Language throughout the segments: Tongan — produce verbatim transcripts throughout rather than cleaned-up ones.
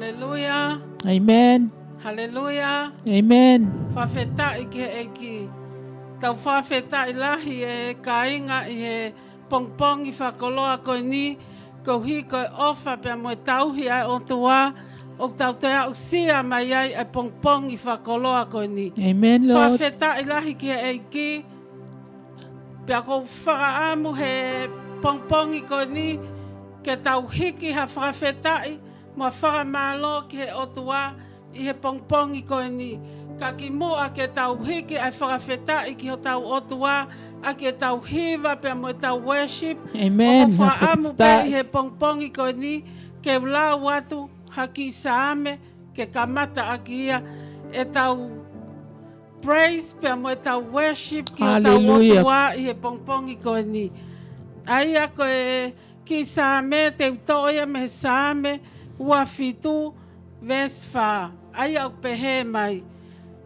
Haleluia. Amen. Haleluia. Amen. Fakafetaʻi ki he ʻEiki. Tau fakafetaʻi lahi ʻe kāinga ʻi he pongipongi fakakoloa ko eni, koeʻuhi ko e ʻofa pea mo e tauhi ʻa e ʻOtua, ʻoku tau toe aʻusia mai ai ʻa e pongipongi fakakoloa ko eni. Amen, Lord. Fakafetaʻi lahi ki he ʻEiki. Pea ʻoku ou fakaʻamu he pongipongi ko eni ke tau hiki ha fakafetaʻi mo ha fakamālō ki he ʻOtua ʻi he pongipongi ko eni. Ka kimuʻa ke tau hiki ʻa e fakafetaʻi ki hotau ʻOtua, ʻaki ʻetau hiva pea mo ʻetau worship. Amen. ʻOku ou fakaʻamu pē ʻi he pongipongi ko eni ke u lau atu ha kiʻi Saame ke kamata ʻaki ia ʻetau praise pea mo ʻetau worship ki hotau Hallelujah. ʻOtua ʻi he pongipongi ko eni. ʻA ia ko e kiʻi Saame te u toʻo ia mei he Saame ua fitu, verse fā. ʻA ia ʻoku pehē mai: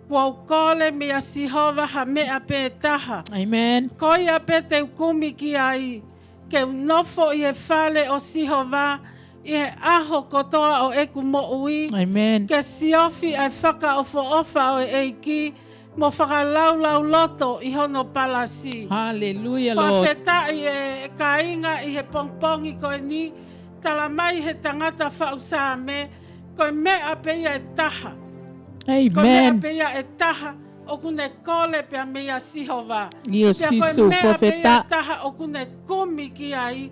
Kuo u kole meia Sihova ha meʻa pē taha. Amen. Ko ia pē te u kumi ki ai, ke u nofo ʻi he fale ʻo Sihova ʻi he ʻaho kotoa ʻo ʻeku moʻui. Amen. Ke siofi ʻa e fakaʻofoʻofa ʻo e ʻEiki, mo fakalaulauloto ʻi hono palasi. Hallelujah, Lord. Fakafetaʻi ʻe kāinga ʻi he pongipongi ko eni, tala mai he tangata faʻu Saame, ko e meʻa pē ia ʻe taha. Ko e meʻa Amen. pē ia ʻe taha ʻoku ne kole pea meia Sihova. ʻIo, Pea ko e Sīsū, meʻa pē ia ʻe fakafetaʻi. taha ʻoku ne kumi ki ai,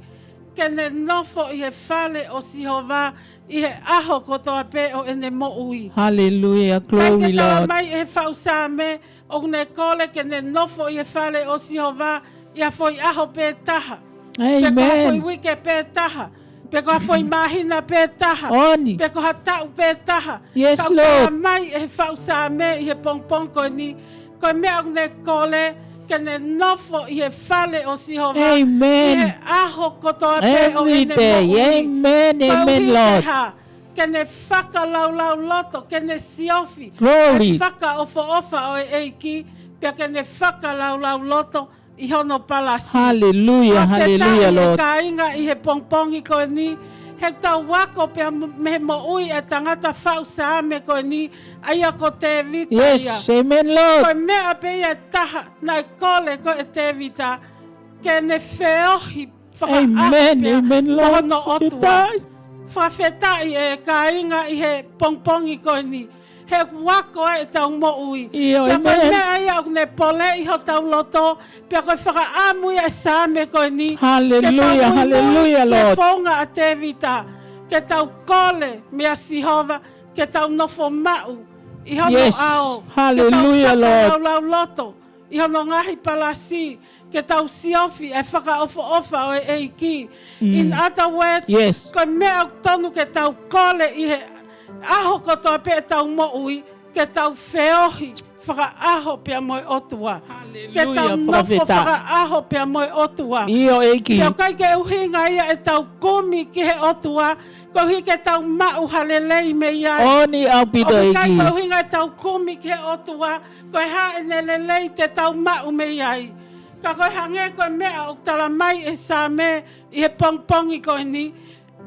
ke ne nofo ʻi he fale ʻo Sihova ʻi he ʻaho kotoa pē ʻo ʻene moʻui. Hallelujah, Pea ʻoku glory, tala Lord. mai ʻe he faʻu Saame, ʻoku ne kole ke ne nofo ʻi he fale ʻo Sihova ʻi ha foʻi ʻaho pē taha. Pe ko ha foʻi Amen. uike pē taha. Pe ko ha foʻi māhina pē taha. ʻOni. Pe ko ha taʻu pē taha. Yes, Ka ʻoku tala Lord. mai ʻe he faʻu Saame ʻi he pongipongi ko eni, ko e meʻa ʻoku ne kole ke ne nofo ʻi he fale ʻo Sihova Amen. ʻi he ʻaho kotoa pē ʻo Every ʻene day. moʻui. Amen, Koeʻuhi amen, ke Lord. hā, ke ne fakalaulauloto, ke ne siofi Glory. ʻa e fakaʻofoʻofa ʻo e ʻEiki, pea ke ne fakalaulauloto ʻi hono palasi. Hallelujah, Fakafetaʻi hallelujah, ʻe Lord. kāinga ʻi he pongipongi ko eni, he tau ako pea mo-, mei he moʻui ʻa e tangata faʻu Saame ko eni, ʻa ia ko Tēvita Yes, ia. amen, Lord. Ko e meʻa pē ia ʻe taha naʻe kole ko ē ʻe Tēvita, ke ne feohi fakaʻaho Amen, pea amen, mo Lord. hono ʻOtua. Fakafetaʻi. Fakafetaʻi ʻe kāinga ʻi he pongipongi ko eni, he ʻoku ako ai ʻetau moʻui. ʻIo, Pea ko e amen. meʻa ia ʻoku ne poleʻi hotau loto, pea ko e fakaʻamu ia ʻa e Saame ko eni, ke tau Hallelujah, muimui hallelujah, ki he Lord. founga ʻa Tēvita, ke tau kole meia Sihova, ke tau nofo maʻu ʻi hono Yes, ʻao, ke tau hallelujah, Lord. fakalaulauloto ʻi hono ngaahi palasi, ke tau siofi ʻa e fakaʻofoʻofa ʻo e ʻEiki. Mm. In other words, Yes. ko e meʻa ʻoku tonu ke tau kole ʻi he ʻaho kotoa pē ʻetau moʻui, ke tau feohi fakaʻaho pea mo e ʻOtua. Ke tau Hallelujah, nofo fakafetaʻi. fakaʻaho pea mo e ʻOtua. ʻIo, ʻEiki. Pea ʻoku ʻikai ke ʻuhinga ia ʻetau kumi ki he ʻOtua, koeʻuhi ke tau maʻu ha lelei mei ai. ʻOni ʻaupito ʻOku ʻikai ʻEiki. ke ʻuhinga ʻetau kumi ki he ʻOtua, ko e hā ʻene lelei te tau maʻu mei ai. Ka ko e hangē ko e meʻa ʻoku tala mai ʻe he Saame ʻi he pongipongi ko eni,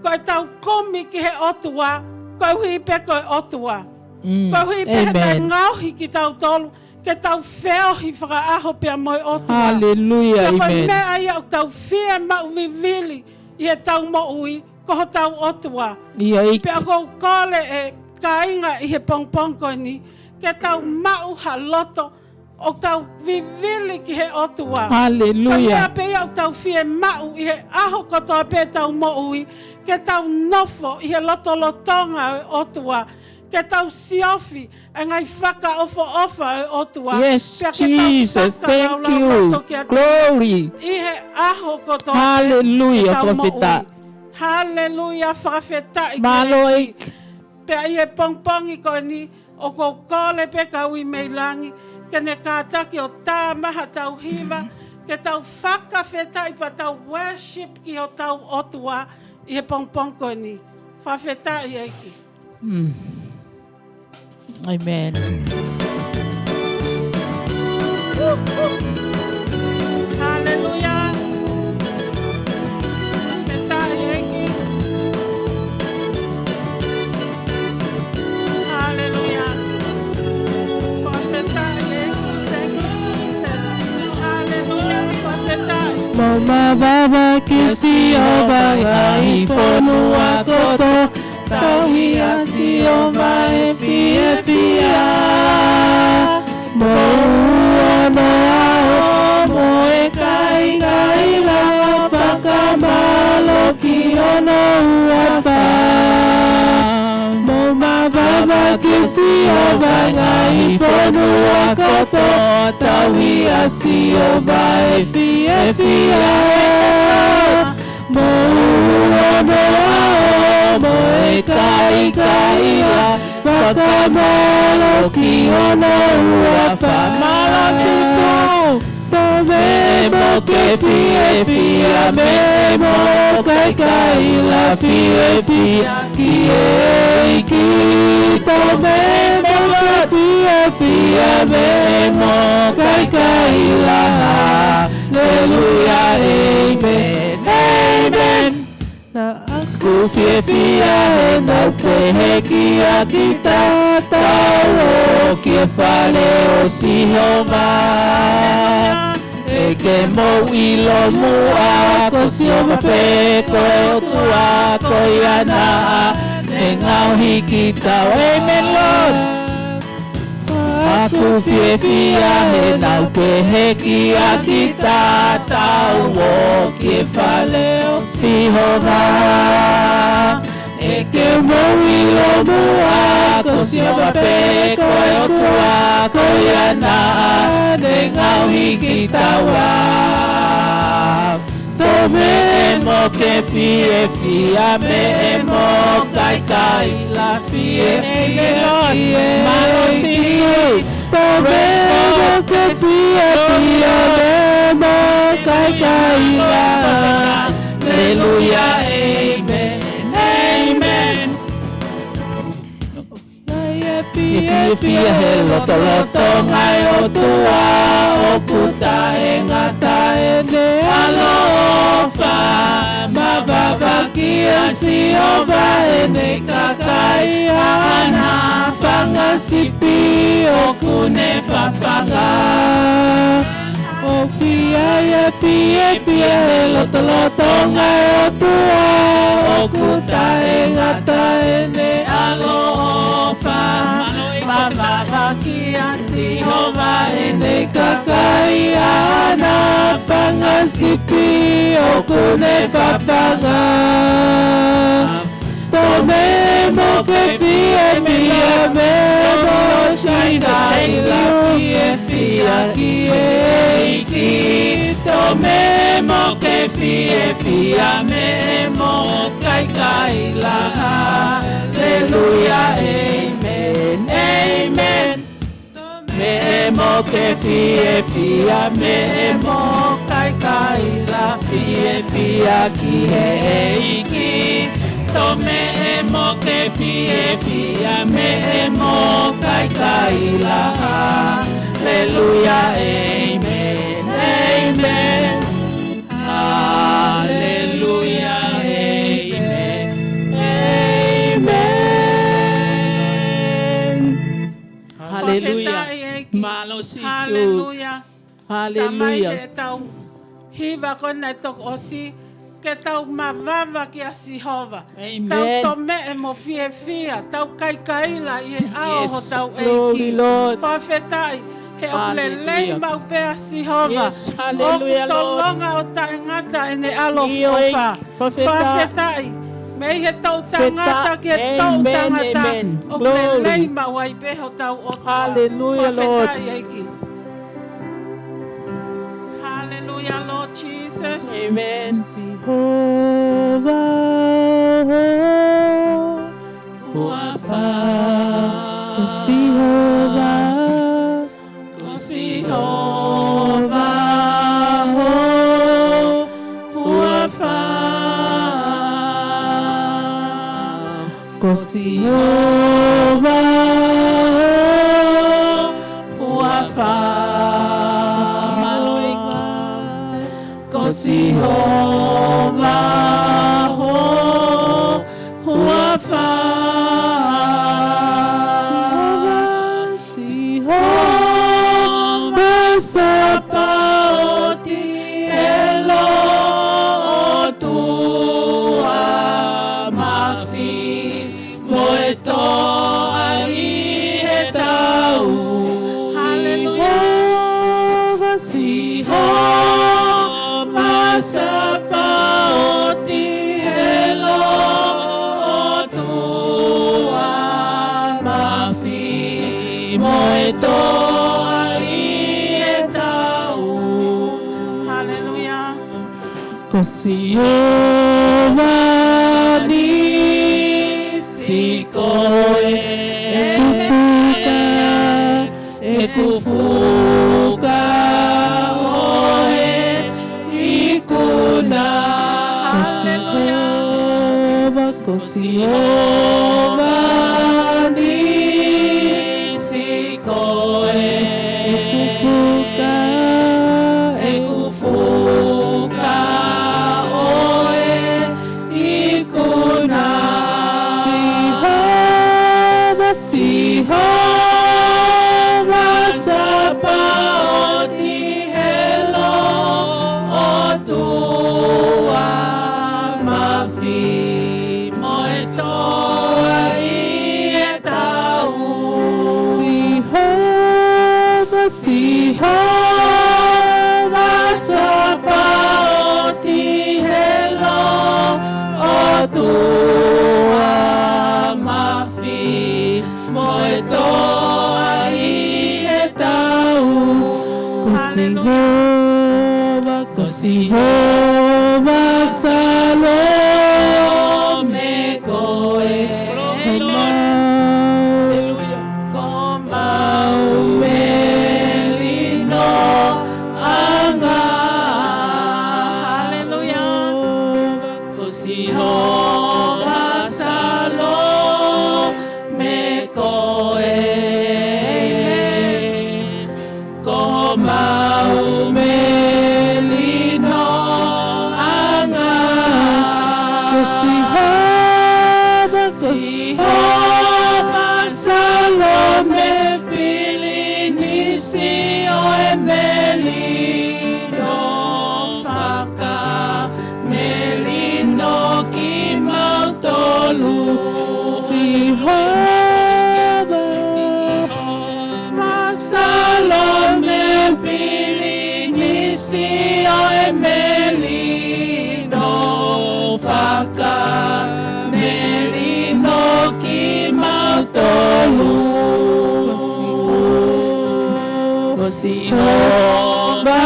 ko ʻetau kumi ki he ʻOtua, koeʻuhi pē ko e ʻOtua. Mm, Koeʻuhi pē he amen. naʻe ngaohi kitautolu, ke tau feohi fakaʻaho pea mo e ʻOtua. Hallelujah, Pea ko e amen. meʻa ia ʻoku tau fiemaʻu vivili ʻi heʻetau moʻui, ko hotau ʻOtua. ʻIo, ʻEiki. Pea ʻoku ou kole ʻe kāinga ʻi he pongipongi ko eni, ke tau maʻu ha loto ʻoku tau vivili ki he ʻOtua. Hallelujah. Ko e meʻa pē ia ʻoku tau fiemaʻu ʻi he ʻaho kotoa pē ʻetau moʻui, ke tau nofo ʻi he lotolotonga ʻo e ʻOtua, ke tau siofi ʻa e ngaahi fakaʻofoʻofa ʻo e ʻOtua. Yes, Pea ke tau Jesus, thank you. fakalaulauloto kiate ia Glory. ʻi he ʻaho kotoa pē Hallelujah, ʻetau fakafetaʻi. moʻui. Hallelujah, fakafetaʻi ki he Mālō ʻEiki. ʻEiki. Pea ʻi he pongipongi ko eni, ʻoku ou kole pē ka ui mei langi, ke ne kātaki ʻo tā mai haʻatau hiva, ke tau fakafetaʻi pea tau worship ki hotau ʻOtua ʻi he pongipongi ko eni. Fakafetaʻi ʻEiki. Mm. Amen. Haleluia. Fakafetaʻi ʻEiki. Mou mavava kia Sihova ngaahi fonua kotoa, tauhi ʻa Sihova ʻe fiefia. Mou ʻi hono ʻao mo e kaikaila, fakamālō ki hono huafa. Mou mavava kia Sihova ngaahi fonua kotoa, tauhi ʻa Sihova ʻe fiefia. Mou ʻi hono ʻao mo e kaikaila, fakamālō ki hono huafa. Mālō Sīsū. Tō meʻa mo ke fiefia, meʻa mo kaikaila, fiefia ki he ʻEiki. Tō meʻa mo ke fiefia, meʻa mo kaikaila. Haleluia, ʻēmeni, ʻēmeni. Naʻa ku fiefia he naʻa ku pehē kia kita, tau ō ki he fale ʻo Sihova. ʻE ke mou ʻilo muʻa ko Sihova pē ko e ʻOtua, ko ia naʻa ne ngaohi kita. ʻĒmeni, Lord. Naʻa ku fiefia he naʻa ku pehē kia kita, tau ō ki he fale ʻo Sihova. ʻE ke mou ʻilo muʻa ko Sihova pē ko e ʻOtua, ko ia naʻa ne ngaohi kitaua. Tō meʻa mo ke fiefia, meʻa mo kaikaila, fiefia ki he ʻEiki. Mālō Sīsū. Tō meʻa mo ke fiefia, meʻa mo kaikaila. Haleluia, ʻēmeni, ʻēmeni. Naʻe fiefia he lotolotonga ʻo e ʻOtua, ʻoku taʻengata ʻene ʻaloʻofa. Mavava kia Sihova ʻe he kakai, ʻa ʻana fanga sipi ʻoku ne fafanga. ʻOku ʻi ai e fiefia he lotolotonga ʻo e ʻOtua, ʻoku taʻengata ʻene ʻaloʻofa. Mavava kia Sihova ʻe he kakai, ʻa ʻana fanga sipi ʻoku ne fafanga. Tō meʻa mo ke fiefia, meʻa mo kaikaila, fiefia ki he ʻEiki. Tō meʻa mo ke fiefia, meʻa mo kaikaila. Haleluia, ʻēmeni, ʻēmeni. Meʻa mo ke fiefia, meʻa mo kaikaila, fiefia ki he ʻEiki. Tō meʻa mo ke fiefia, meʻa mo kaikaila. Haleluia, ʻēmeni, ʻēmeni. Haleluia, ʻēmeni, ʻēmeni. Haleluia. Fakafetaʻi ʻEiki. Mālō Sīsū. Haleluia. Haleluia. Tamai, heʻetau hiva ko ena ʻi he toko ʻosi, ke tau mavava kia Sihova. ʻĒmeni. Tau tō meʻa mo fiefia, tau kaikaila ʻi he ʻao ʻo hotau ʻEiki. Yes, glory, Lord. Fakafetaʻi, he ʻoku lelei maʻu pē ʻa Sihova. Yes, haleluia, Lord. ʻOku tolonga ʻo taʻengata ʻene ʻaloʻofa. ʻIo, ʻEiki. Fakafetaʻi. Fakafetaʻi. Mei he toʻu tangata ki he toʻu tangata. ʻĒmeni, ʻēmeni. ʻOku lelei maʻu ai pē hotau ʻOtua. Haleluia, Lord. Fakafetaʻi ʻEiki. Haleluia, Lord Jesus. ʻĒmeni. Sihova, huafa. Sihova. Ko Sihova ho huafa. Ko Sihova ho huafa. Ko Sihova ho huafa. Sihova Sihova Sapaoti, ʻe lo Siova Nisi koe ʻeku fuka, ʻeku fuka ʻo e ikuna. Haleluia. Siova, ko Siova Nisi koe ʻeku fuka, ʻeku fuka ʻo e ikuna. Siova, Siova Sapaoti, helo ʻOtua mafi mo e toa ʻi he tau. Siova, Siova Sapaoti, helo ʻOtua mafi mo e toa ʻi he tau. Ko Siova, ko Siova Salome koe. Glory, Lord. Haleluia. Ko homau melino ʻanga. Haleluia. Ko Siova Salome koe. Ko homau melino ʻanga. Ko Siova, ko Siova Salome, pilinisi ʻo e melino, fakamelino kimautolu. Siova, Siova Salome, pilinisi ʻo e melino, fakamelino kimautolu. Ko Siova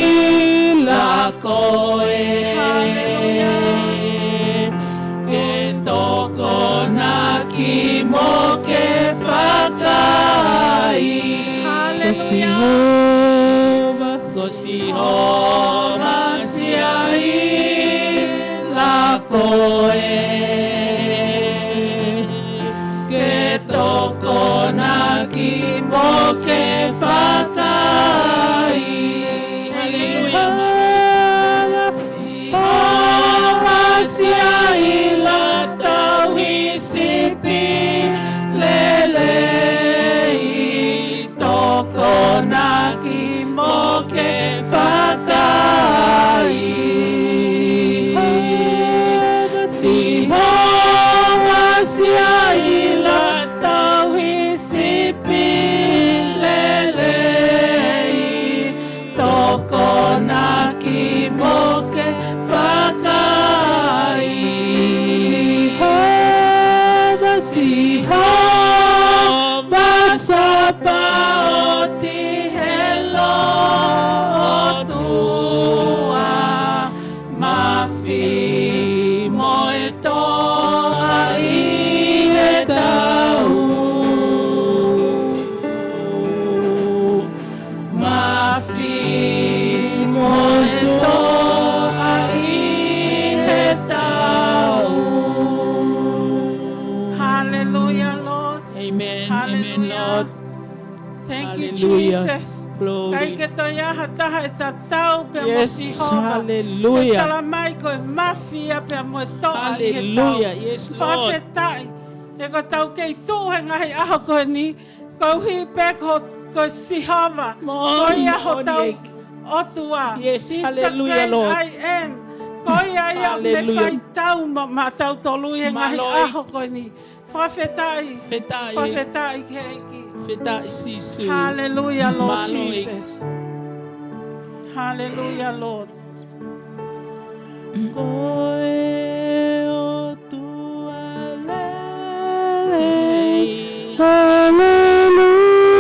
Siaila koe. Haleluia. Ke tokonaki mo ke fakaʻaiʻai. Haleluia. Ko Siova, ko Siova Siaila koe. Ke tokonaki mo ke fakaʻaiʻai. Haleluia. Siova Siaila, tauhi sipi lelei, tokonaki mo ke fakaʻaiʻai. Siova Siaila, tauhi sipi lelei, tokonaki mo ke fakaʻaiʻai. Siova, Siova Sapaoti, helo ʻOtua mafi mo e toa ʻi he tau. Mafi mo e toa ʻi he tau. Hallelujah, Lord. Amen. Amen, Hallelujah. Lord. Thank you, Hallelujah. Jesus. Glory. ʻIkai ke toe ʻi ai ha taha ʻe tatau pea mo Yes, Sihova. Hallelujah. Ke tala mai ko e mafi ia pea mo e toa ʻi he tau. Hallelujah. Yes, Lord. Fakafetaʻi. He ko ʻetau kei tuʻu he ngaahi ʻaho ko eni, koeʻuhi pē ko, ko Sihova. Moʻoni, ko ia moʻoni, hotau ʻEiki. ʻOtua. Yes, He's the hallelujah, great Lord. I am. Ko ia ia ʻoku ne Hallelujah. fai tau maʻa, maʻatautolu ʻi he ngaahi Mālō ʻEiki. ʻaho ko eni. Fakafetaʻi. Fetaʻi. Fakafetaʻi ki he ʻEiki. Fetaʻi Sīsū. Hallelujah, Lord Mālō ʻEiki. Jesus. Hallelujah, Lord. Ko e ʻOtua lelei.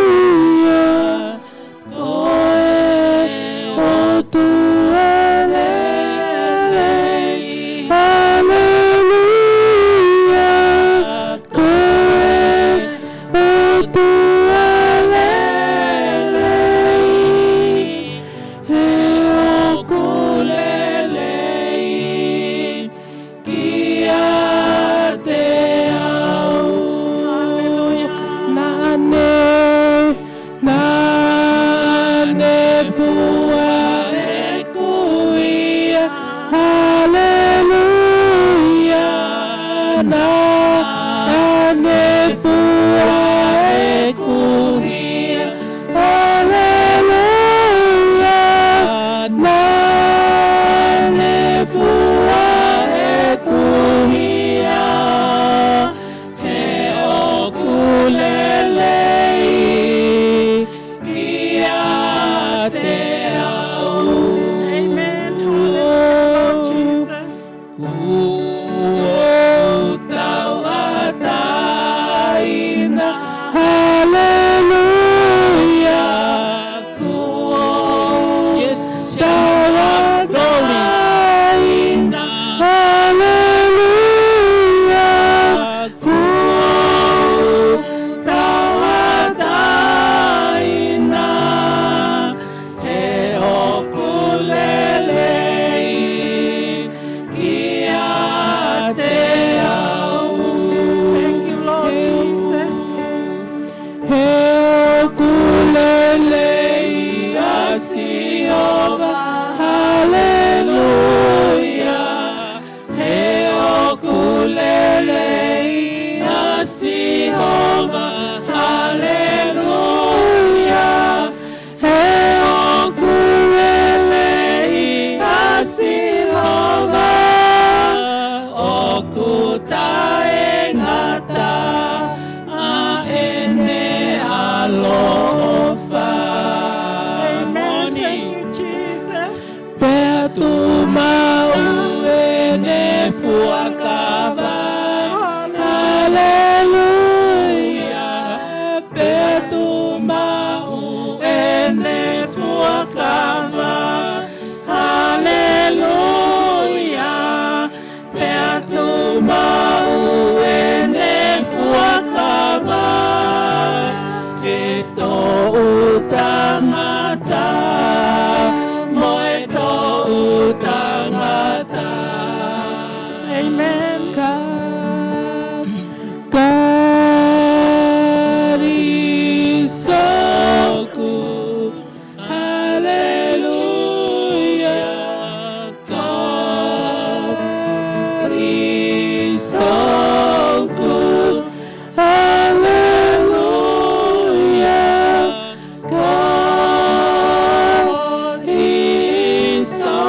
Hallelujah. Ko e ʻOtua Tuʻu maʻu ʻene fuakava. Haleluia. Pea tuʻu maʻu ʻene fuakava. Haleluia. Pea tuʻu maʻu ʻene fuakava, ʻe toʻu tangata, mo e toʻu tangata. Amen. God, God is so good. Hallelujah, God is so good. Hallelujah, God is so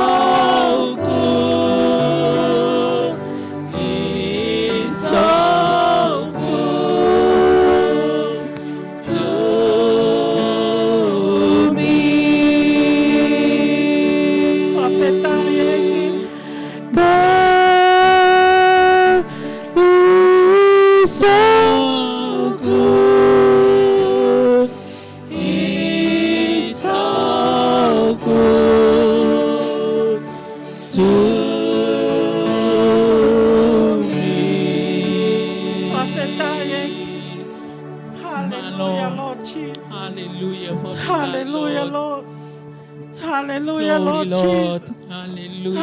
good. He's so good to me. Fakafetaʻi ʻEiki. God is so good. He's so good to me. Fakafetaʻi ʻEiki. Hallelujah, Lord Jesus. Hallelujah, Lord. Hallelujah, Lord Jesus.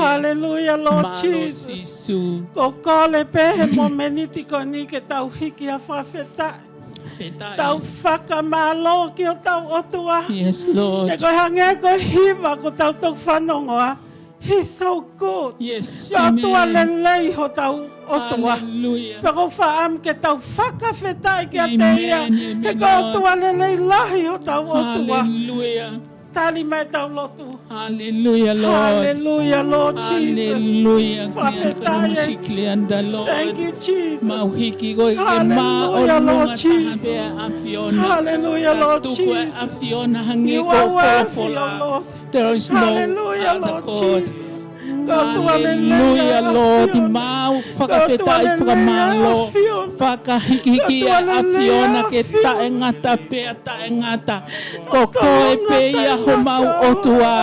Hallelujah, Lord Jesus. Ko e kole pē he momeniti ko eni ke tau hiki ha fakafetaʻi. Tau fakamālō ki hotau ʻOtua. He ko e hangē ko e hiva ko ʻetau toki fanongoa. He's so good. Ko e ʻOtua lelei hotau ʻOtua. Pea ko e fakaʻamu ke tau fakafetaʻi kiate ia. He ko e ʻOtua lelei lahi hotau ʻOtua. Tali mai ʻetau lotu. Hallelujah, Lord. Hallelujah, Lord Jesus. Fakafetaʻi ʻEiki. Thank you, Jesus. Hallelujah, Lord Jesus. Hallelujah, Lord Jesus. You are worthy, O Lord. There is no other God. Hallelujah, Lord. Mau fakafetaʻi, fakamālō. Fakahikihiki ʻa e ʻAfiona ke taʻengata pea taʻengata. Ko koe pē ia homau ʻOtua.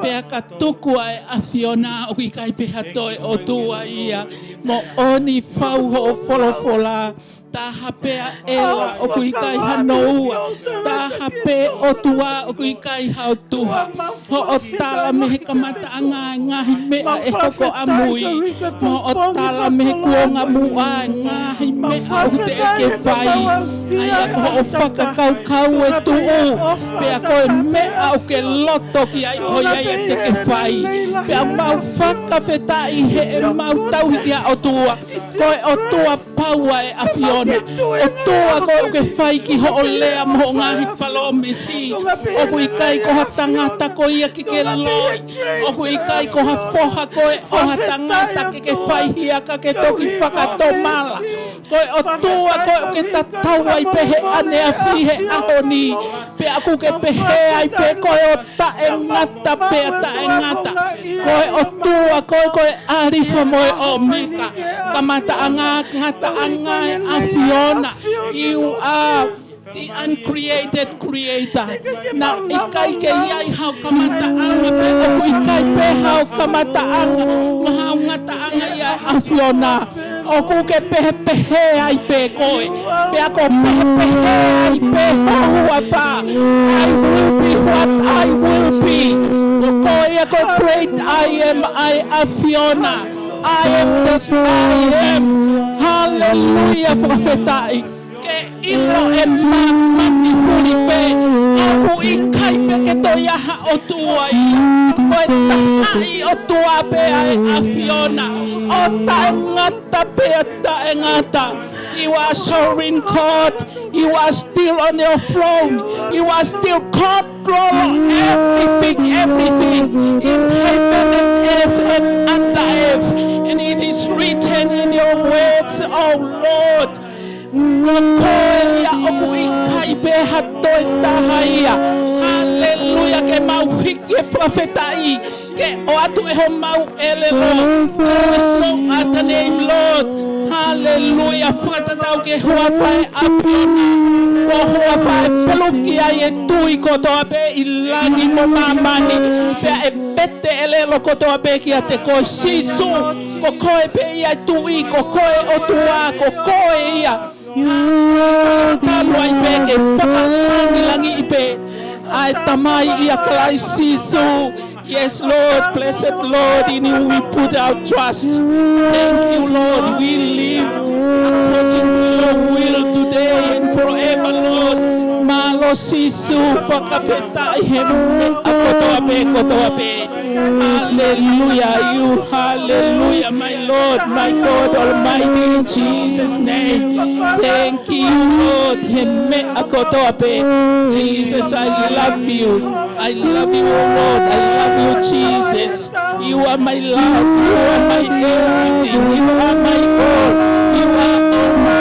Pea ka tuku ʻa e ʻAfiona ʻoku ʻikai pē ha toe ʻOtua ia. Moʻoni fau hoʻo folofola. Taha pē ʻa ʻEla ʻoku ʻikai hano ua. Taha pē ʻOtua ʻoku ʻikai ha ʻOtua. Hoʻo tala mei he kamataʻanga e ngaahi meʻa ʻe hoko ʻamui. Mo hoʻo tala mei he kuonga muʻa e ngaahi meʻa ʻoku teʻeki ke fai. ʻA ia ko hoʻo fakakaukau ʻe tuʻu. Pea ko e meʻa ʻoku ke loto ki ai ʻoku ʻikai te ke fai. Pea mau fakafetaʻi he ʻemau tauhi ki he ʻOtua. Ko e ʻOtua pau ʻa e ʻAfiona. ʻOtua ko ē ʻoku ke fai ki hoʻo lea mo hoʻo ngaahi palōmesi. ʻOku ʻikai ko ha tangata ko ia ke ke loi. ʻOku ʻikai ko ha foha ko ē ʻo ha tangata ke ke fai hia ka ke toki fakatomala. Ko e ʻOtua ko ē ʻoku ke tatau ai pē he ʻaneafi he ʻaho ni. Pea ʻoku ke pehē ai pē ko e ʻo taʻengata pea taʻengata. Ko e ʻOtua ko ē, ko e ʻAlifa mo e ʻOmeka. Kamataʻanga, ngataʻanga e ʻAfiona. You are the uncreated creator. Naʻe ʻikai ke ʻi ai hao kamataʻanga pea ʻoku ʻikai pē hao kamataʻanga. Mo hao ngataʻanga ia ʻAfiona. ʻOku ke pehepehē ai pē koe. Pea ko e pehepehē ai pē ho huafa. I will be what I will be. Ko koe ia ko e great I am, ʻa e ʻAfiona. I am that I am. Hallelujah, fakafetaʻi. Ke ʻilo ʻe māmani fuli pē. ʻOku ʻikai pē ke toe ʻi ai ha ʻOtua ia. Ko e tahaʻi ʻOtua pē ʻa e ʻAfiona. ʻO taʻengata pea taʻengata. You are sovereign God. You are still on your throne. You are still control of everything, everything in heaven and earth and under earth. And it is written in your words, oh Lord. Ko koe ia ʻoku ʻikai pē ha toe taha ia. Haleluia, ke mau hiki e fakafetaʻi, ke ʻoatu ʻe homau ʻelelo. There is no other name, Lord. Hallelujah. Fakatatau ki he huafa ʻo e ʻAfiona. Ko e huafa ʻe peluki ai e tui kotoa pē ʻi langi mo māmani. Pea ʻe vete e ʻelelo kotoa pē kiate koe, Sīsū. Ko koe pē ia e Tuʻi, ko koe ʻOtua, ko koe ia. Talu ai pē ke fakalangilangiʻi pē ʻa e Tamai ʻia Kalaisi Sīsū. Yes, Lord, blessed Lord, in you we put our trust. Thank you, Lord. We live according to your will today and forever, Lord. Mālō Sīsū, fakafetaʻi he meʻa kotoa pē, kotoa pē. Hallelujah, you, hallelujah, my Lord, my God Almighty, in Jesus' name. Thank you, Lord, he meʻa kotoa pē. Jesus, I love you. I love you, oh Lord. I love you, Jesus. You are my love. You are my everything. You are my all. You are all my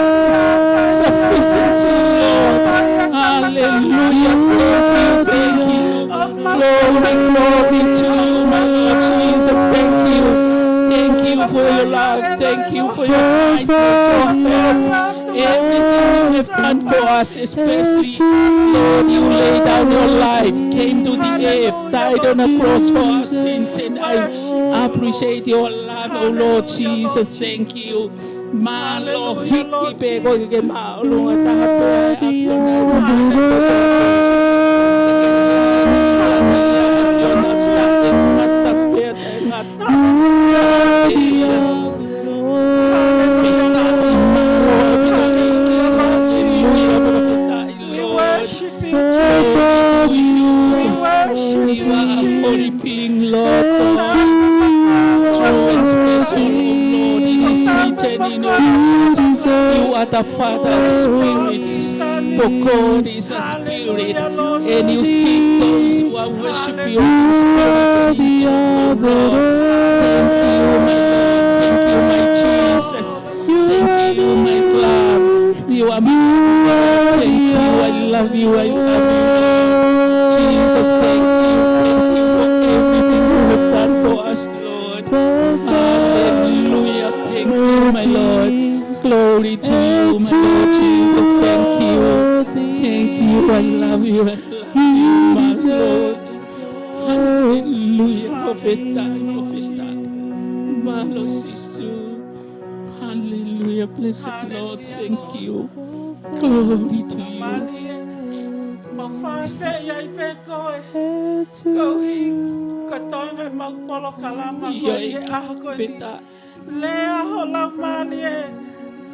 sufficiency, Lord. Hallelujah. Thank you. Thank you. Glory, glory to you, my Lord Jesus. Thank you. Thank you for your love. Thank you for your kindness, your help. Everything you have done for us, especially, Lord, you laid down your life, came to the earth, died on the cross for our sins, and I appreciate your love, oh Lord Jesus. Thank you. Mālō, hiki pē koe ke māʻolunga taha pē ʻa e ʻAfiona. We worship you, Jesus. We worship you, Jesus. Being, Lord God, true and special, oh Lord. It is written in your word, you are the Father of spirits, for God is a spirit, and you seek those who are worship you in spirit and in truth, oh Lord. Thank you, my Lord. Thank you, my Jesus. Thank you, my love. You are my love. Thank you. I love you. I love you, Lord. Jesus, thank you. Thank you for everything you have done for us, Lord. Hallelujah. Thank you, my Lord. Glory to you, my Lord Jesus. Thank you. Thank you. I love you. I love you, my Lord. Hallelujah. Fakafetaʻi, fakafetaʻi. Mālō Sīsū. Hallelujah. Blessed Lord. Thank you. Glory to you. Mālie, mau fakaafeʻi ai pē koe. Koeʻuhi ko e toenga ʻemau polokalama ko ē ʻi he ʻaho ko eni. Lea ho Laumālie,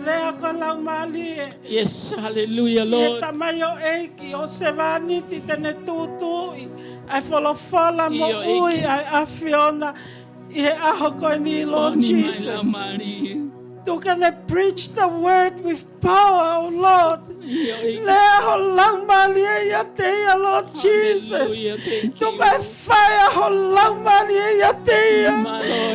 lea ko e Laumālie. Yes, hallelujah, Lord. ʻI he tamaioʻeiki ʻo e sevāniti te ne tūtuuʻi ʻa e folofola moʻui ʻa e ʻAfiona ʻi he ʻaho ko eni, Lord Jesus. Tuku ke ne preach the word with power, oh Lord. Lea ho Laumālie ʻiate ia, Lord Jesus. Tuku ke fai ho Laumālie ʻiate ia.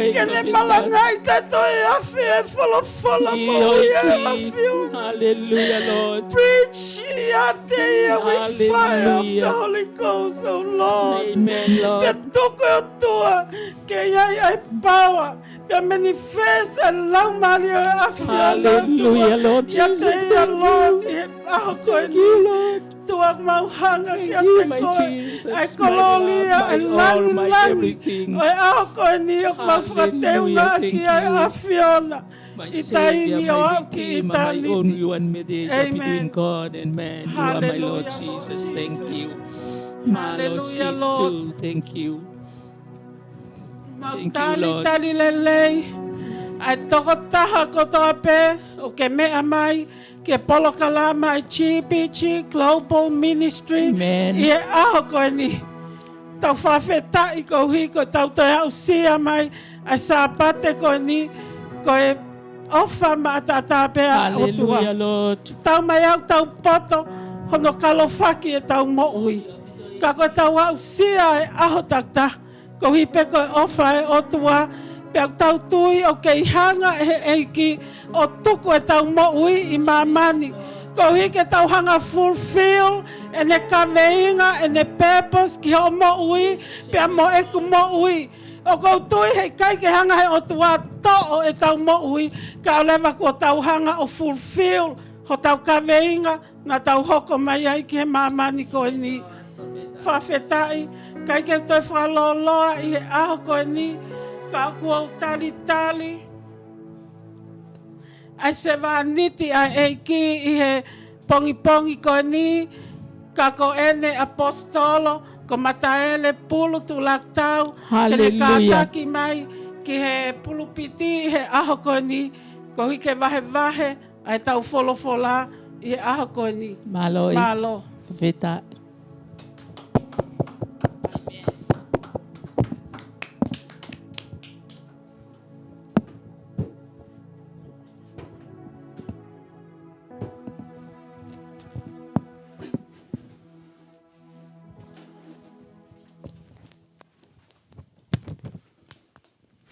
Ke ne malangaʻi taʻetoe afe e folofola moʻui ʻa e ʻAfiona. Hallelujah, Lord. Preach ʻiate ia with fire of the Holy Ghost, oh Lord. Amen, Lord. Pea tuku ʻOtua ke ʻi ai ʻa e power pea manifest ʻa e Laumālie ʻo e ʻAfiona. Hallelujah, Lord Jesus. ʻIate ia, Lord, ʻi he ʻaho ko eni. Thank you, Lord. Tuku mau hanga kiate koe ʻa e kolōlia, ʻa e langilangi ʻo e ʻaho ko eni ʻoku mau fakateungaʻaki ai ʻa e ʻAfiona ʻi he taimi ʻo aʻu ki ʻitāniti. Amen. Hallelujah, Lord Jesus. Thank you. Hallelujah, Lord. Thank you. Mau talitali lelei ʻa e tokotaha kotoa pē ʻoku ke meʻa mai ki he polokalama ʻa e G B G Global Ministry ʻi he ʻaho ko eni. Tau fakafetaʻi koeʻuhi ko ʻetau toe aʻusia mai ʻa e Sāpate ko eni, ko e ʻofa maʻataʻatā pē ʻa e ʻOtua. Tau mai ʻo tau poto hono kalofaki ʻetau moʻui. Ka ko ʻetau aʻusia e ʻaho takitaha koeʻuhi pē ko e ʻofa ʻa e ʻOtua, pea ʻoku tau tui ʻoku kei hanga ʻe he ʻEiki ʻo tuku ʻetau moʻui ʻi māmani Koeʻuhi ke tau hanga fulfill ʻene kaveinga, ʻene purpose ki hoʻo moʻui, pea mo ʻeku moʻui. ʻOku ou tui heʻikai ke hanga he ʻOtua toʻo ʻetau moʻui, kae ʻoua leva kuo tau hanga ʻo fulfill hotau kaveinga naʻa tau hoko mai ai ki he māmani ko eni. Fakafetaʻi, ʻikai ke u toe fakalōloa ʻi he ʻaho ko eni, ka ʻoku ou talitali ʻa e sevāniti ʻa e ʻEiki ʻi he pongipongi ko eni, ka ko ʻene ʻaposetolo, ko Mataele Pulu Tuʻulakitau, ke ne Haleluia. Kātaki mai ki he pulupiti ʻi he ʻaho ko eni, koeʻuhi ke vahevahe ʻa ʻetau folofola ʻi he ʻaho ko eni. Mālō ʻEiki. Mālō. Fakafetaʻi.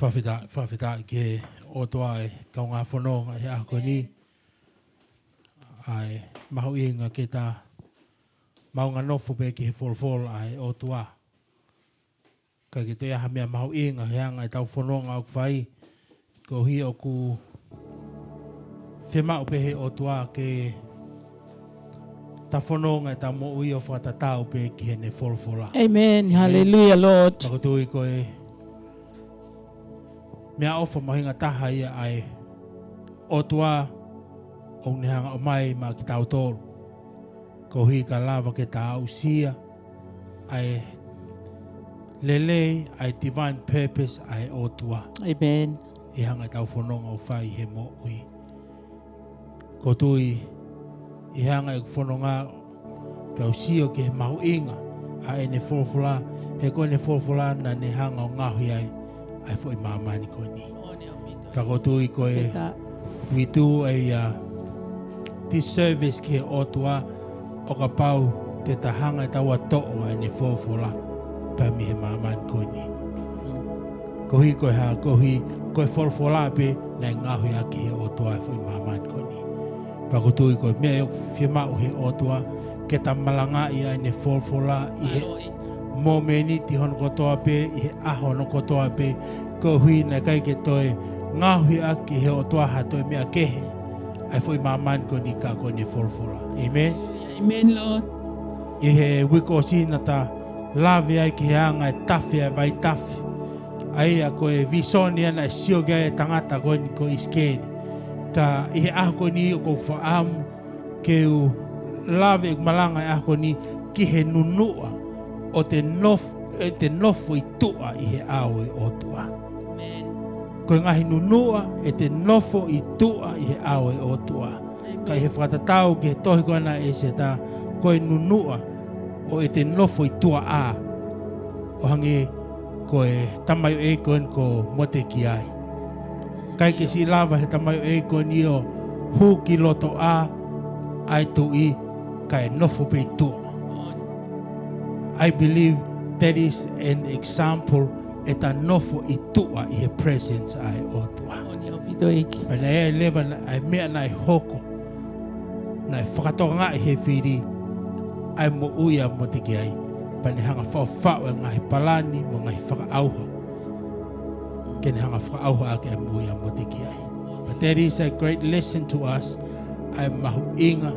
Fakafetaʻi, fakafetaʻi ki he ʻOtua ʻa e kaungā fononga ʻi he ʻaho ko eni. ʻA e mahuʻinga ke ta maʻu ha nofo pē ki he folofola ʻa e ʻOtua. ʻIkai ke toe ʻi ai ha meʻa mahuʻinga he anga ʻetau fononga ʻoku fai, koeʻuhi ʻoku fiemaʻu pē he ʻOtua ke ta fononga ʻetau moʻui ʻo fakatatau pē ki heʻene folofola. Amen. Amen. Hallelujah, Lord. Pea ʻoku ou tui ko e meʻaʻofa mahuʻinga taha ia ʻa e ʻOtua ʻoku ne hanga ʻo ʻomai maʻa kitautolu, koeʻuhi ka lava ke ta aʻusia ʻa e lelei, ʻa e divine purpose ʻa e ʻOtua. Amen. ʻI he anga ʻetau fononga ʻoku fai he moʻui. ʻOku ou tui ʻi he anga ʻeku fononga pea u sio ki he mahuʻinga ʻa ʻene folofola, he ko ʻene folofola naʻa ne hanga ʻo ngaohi ai ʻa e foʻi māmani ko eni. Pea ʻoku ou tui ko e Fakafetaʻi. We do a, uh, disservice ki he ʻOtua ʻo kapau te ta hanga ʻe taua ʻo toʻo ʻa ʻene folofola pea mei he māmani ko eni. Koeʻuhi ko e hā? Koeʻuhi ko e folofola pē naʻe ngaohi ʻaki ʻe he ʻOtua e foʻi māmani ko eni. Pea ʻoku ou tui ko e meʻa ia ʻoku fiemaʻu he ʻOtua ke ta malangaʻi ʻa ʻene folofola ʻi he Mālō ʻEiki. Momeniti hono kotoa pē, ʻi he ʻaho hono kotoa pē, koeʻuhi naʻe ʻikai ke toe ngaohi ʻaki ʻe he ʻOtua ha toe meʻa kehe ʻa e foʻi māmani ko eni ka ko ʻene folofola. Amen. Amen, Lord. ʻI he uike kuo ʻosi naʻa ta lave ai ki he anga e tafe ʻa e vaitafe. ʻA ia ko e visone ia naʻe sio ki ai e tangata ko eni ko ʻIsikeli. Ka ʻi he ʻaho ko eni ʻoku ou fakaʻamu ke u lave ʻeku malanga he ʻaho ko eni ki he nunuʻa ʻo te nof-, ʻe te nofo ʻi tuʻa ʻi he ʻao ʻo e ʻOtua. Amen. Ko e ngaahi nunuʻa ʻe te nofo ʻi tuʻa ʻi he ʻao ʻo e ʻOtua. Amen. Ka ʻi he fakatatau ki he tohi ko ena ʻa ʻEseta, ko e nunuʻa ʻo ʻete nofo ʻi tuʻa ʻa, ʻo hangē ko e tamaioʻeiki ko eni ko Motekiai. ʻIkai ke siʻi lava he tamaioʻeiki ko eni ʻo hū ki loto ʻa, ʻa e tuʻi, kae nofo pē ʻi tuʻa. I believe that is an example ʻeta nofo ʻi tuʻa ʻi he presence ʻa e ʻOtua. Moʻoni ʻaupito ʻEiki. Pea naʻe leva ʻa e meʻa naʻe hoko, naʻe fakatokangaʻi he fili ʻa e moʻui ʻa Motekiai. Pea ne hanga faʻofaʻo e ngaahi palani mo e ngaahi fakaʻauha ke ne hanga fakaʻauha ʻaki e moʻui ʻa Motekiai. But that is a great lesson to us, ʻa e mahuʻinga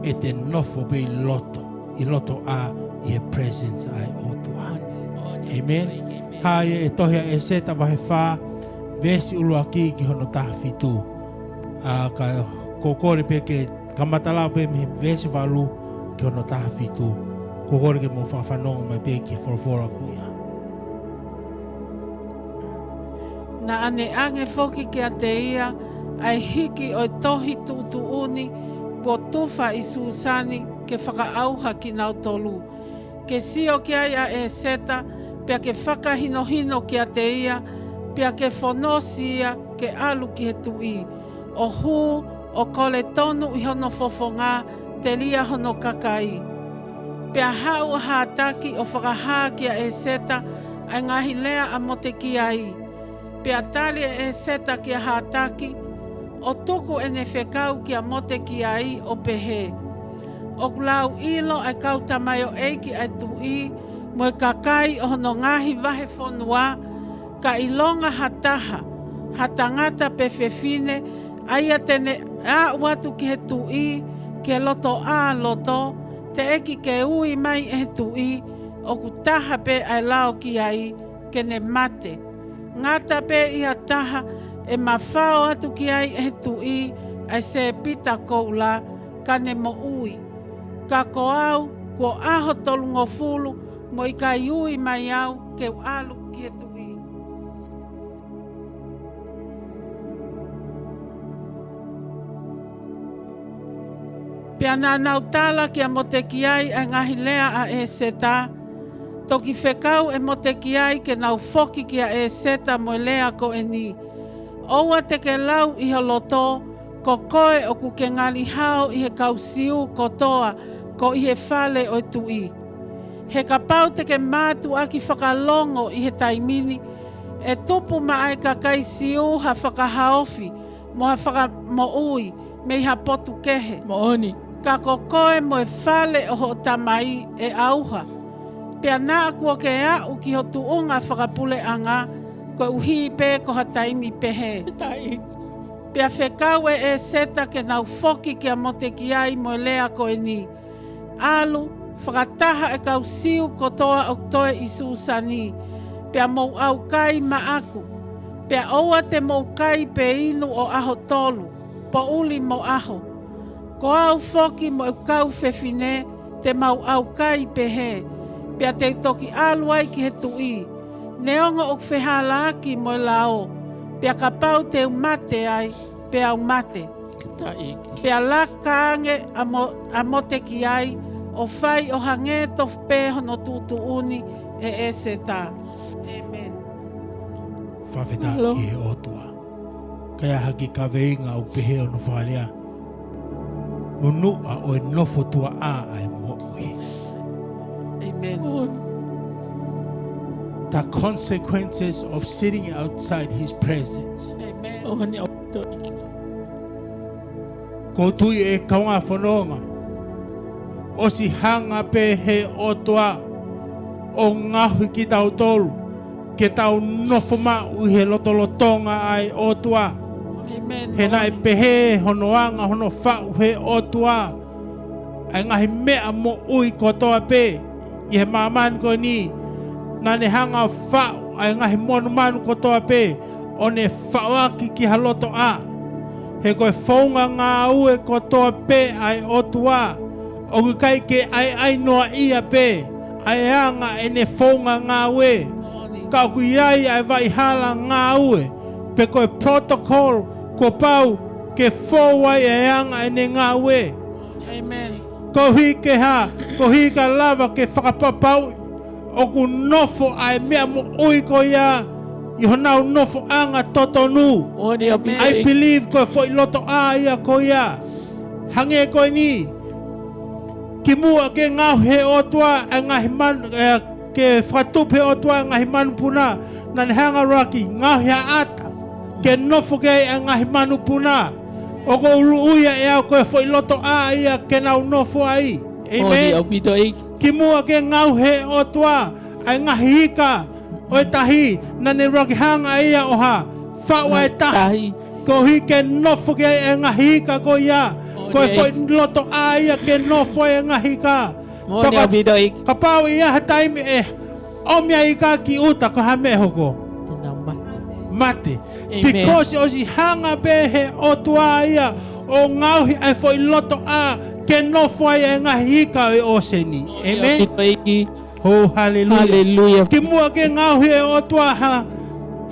ʻete nofo pē ʻi loto, ʻi loto ʻa, ʻi he presence ʻa e ʻOtua. Amen. Hā ia e tohi ʻa ʻEseta vahe fā, veesi ʻuluaki ki hono taha fitu. ʻA, ka ʻoku ou kole pē ke kamata lau pē mei he veesi valu ki hono taha fitu. ʻOku ou kole ke mou fakafanongo mai pē ki he folofola ko ia. Naʻa ne ʻange foki kiate ia ʻa e hiki ʻo e tohi tuʻutuʻuni kuo tufa ʻi Sūsani ke fakaʻauha kinautolu. Ke sio ki ai ʻa ʻEseta, pea ke fakahinohino kiate ia, pea ke fonosi ia ke ʻalu ki he tuʻi, ʻo hū ʻo kole tonu ʻi hono fofonga, telia hono kakai. Pea haʻu ʻa Hataki ʻo fakahā kia ʻEseta ʻa e ngaahi lea ʻa Motekiai. Pea tali ʻe ʻEseta kia Hataki, ʻo tuku ʻene fekau kia Motekiai ʻo pehē: ʻOku lauʻilo ʻa e kau tamaioʻeiki ʻa e tuʻi mo e kakai ʻo hono ngaahi vahefonua, ka ʻilonga ha taha, ha tangata pe fefine, ʻa ia te ne aʻu atu ki he tuʻi, ki he lotoʻā loto, teʻeki ke ui mai ʻe he tuʻi, ʻoku taha pē ʻa e lao ki ai, ke ne mate. Ngata pē ʻi ha taha ʻe mafao atu ki ai ʻe he tuʻi ʻa e sēpita koula, ka ne moʻui. Ka ko au, kuo ʻaho tolungofulu mo ʻikai ui mai au ke u ʻalu ki he tuʻi. Pea naʻa nau tala kia Motekiai ʻa e ngaahi lea ʻa ʻEseta. Toki fekau ʻe Motekiai ke nau foki kia ʻEseta mo e lea ko eni: ʻOua te ke lau ʻi ho loto, ko koe ʻoku ke ngali hao ʻi he kau Siu kotoa ko ē ʻi he fale ʻo e tuʻi. He kapau te ke mātuʻaki fakalongo ʻi he taimi ni, ʻe tupu maʻa e kakai Siu ha fakahaofi mo ha fakamoʻui mei ha potu kehe. Moʻoni. Ka ko koe mo e fale ʻo hoʻo tamai ʻe ʻauha. Pea naʻa kuo ke aʻu ki ho tuʻunga fakapuleʻanga, koeʻuhi pē ko ha taimi pehē. Taʻi. Pea fekau ʻe ʻEseta ke nau foki kia Motekiai mo e lea ko eni: ʻAlu, fakataha e kau Siu kotoa ʻoku toe ʻi Susani, pea mou ʻaukai maʻaku. Pea ʻoua te mou kai pe inu ʻo ʻaho tolu, poʻuli mo ʻaho. Ko au foki mo ʻeku kau fefine te mau ʻaukai pehē, pea te u toki ʻalu ai ki he tuʻi, neongo ʻoku fehalaaki mo e lao, pea kapau te u mate ai, pea u mate. Taʻi. Pea laka ange ʻa Mo-, ʻa Motekiai ʻo fai ʻo hangē tofu pē hono tuʻutuʻuni ʻe ʻEseta. ʻĒmeni. Fakafetaʻi ki he ʻOtua. Ka ʻi ai ha kiʻi kaveinga ʻoku pehē hono fakalea: Nunuʻa ʻo e nofo tuaʻā ʻa e moʻui. ʻĒmeni. The consequences of sitting outside his presence. ʻĒmeni. Ko u tui ʻe kaungā fononga, ʻosi hanga pē he ʻOtua ʻo ngaohi kitautolu ke tau nofo maʻu ʻi he lotolotonga ʻa e ʻOtua. ʻĒmeni. He naʻe pehē hono anga hono faʻu he ʻOtua ʻa e ngaahi meʻa moʻui kotoa pē ʻi he māmani ko eni. Naʻa ne hanga ʻo faʻu ʻa e ngaahi monumanu kotoa pē ʻo ne faʻoaki ki ha lotoʻā. He ko e founga ngāue kotoa pē ʻa e ʻOtua, ʻoku ʻikai ke ʻaeʻae noaʻia pē ʻa e anga ʻene founga ngāue, ka ʻoku ʻi ai ʻa e vaʻihala ngāue, pe ko e protocol kuo pau ke fou ai ʻa e anga ʻene ngāue. ʻĒmeni. Koeʻuhi ke hā? Koeʻuhi ka lava ke fakapapauʻi ʻoku nofo ʻa e meʻa moʻui ko ia ʻi honau nofoʻanga totonu. Moʻoni ʻaupito. I believe ko e foʻi lotoʻā ia ko ia. Hangē ko eni, kimuʻa ke ngaohi he ʻOtua ʻa e ngaahi manu, ē, ke fakatupu he ʻOtua ʻa e ngaahi manupuna, naʻa ne hanga ʻuluaki ngaohi ha ʻata ke nofo ki ai ʻa e ngaahi manupuna. ʻOku ou ʻilo ia ʻe au ko e foʻi lotoʻā ia ke nau nofo ai. ʻĒmeni. Moʻoni ʻaupito ʻEiki. Kimuʻa ke ngaohi he ʻOtua ʻa e ngaahi ika ʻo e tahi, naʻa ne ʻuluaki hanga ia ʻo hā? Faʻu ʻa e tahi. Tahi. Koeʻuhi ke nofo ki ai ʻa e ngaahi ika ko ia. Moʻoni ʻEiki. Ko e foʻi lotoʻā ia ke nofo ai ʻa e ngaahi ika. Moʻoni ʻaupito ʻEiki. Kapau ʻi ai ha taimi ʻe ʻomi ʻa e ika ki ʻuta, ko e hā e meʻa ʻe hoko? Te nau mate. Mate. ʻĒmeni. Because ʻosi hanga pē he ʻOtua ia ʻo ngaohi ʻa e foʻi lotoʻā ke nofo ai ʻa e ngaahi ika ʻo e ʻōseni. ʻĒmeni. ʻAupito ʻEiki. Oh, hallelujah. Hallelujah. Kimuʻa ke ngaohi he ʻOtua ha,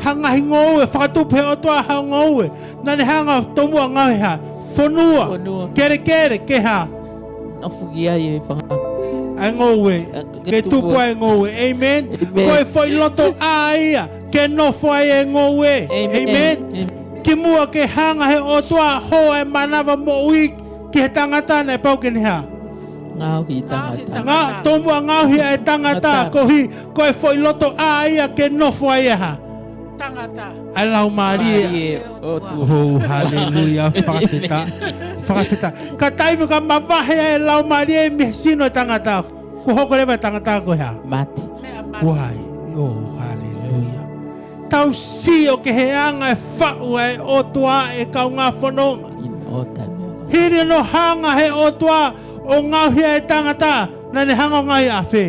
ha ngaahi ngoue, fakatupu he ʻOtua ha ngoue, naʻa ne hanga tomuʻa ngaohi ha fonua. Fonua. Kelekele ke hā? Nofo ki ai e fanga. ʻA e ngoue. Ke tupu ai e ngoue. ʻĒmeni. ʻĒmeni. Ko e foʻi lotoʻā ia ke nofo ai e ngoue. ʻĒmeni. ʻĒmeni. ʻĒmeni. Kimuʻa ke hanga he ʻOtua ʻo hō ʻa e manava moʻui ki he tangata, naʻe pau ke ne hā? Ngaohi tangata. Ngaohi tangata. Ngā-, tomuʻa ngaohi ʻa e tangata. Tangata. Koeʻuhi ko e foʻi lotoʻā ia ke nofo ai e hā? Tangata. ʻA e laumālie. Mālie ʻOtua. Oh, haleluia. Fakafetaʻi. Fakafetaʻi. Ka taimi ka mavahe ai e laumālie mei he sino ʻo e tangata, kuo hoko leva e tangata ko e hā? Mate. Meʻa mate. Kuo ʻai. Oh, haleluia. Tau sio ki he anga e faʻu ʻa e ʻOtua, ʻe kaungā fononga. In ota meʻa. Hili hono hanga ʻe he ʻOtua ʻo ngaohi ʻa e tangata, naʻa ne hanga ʻo ngaohi ʻa fē?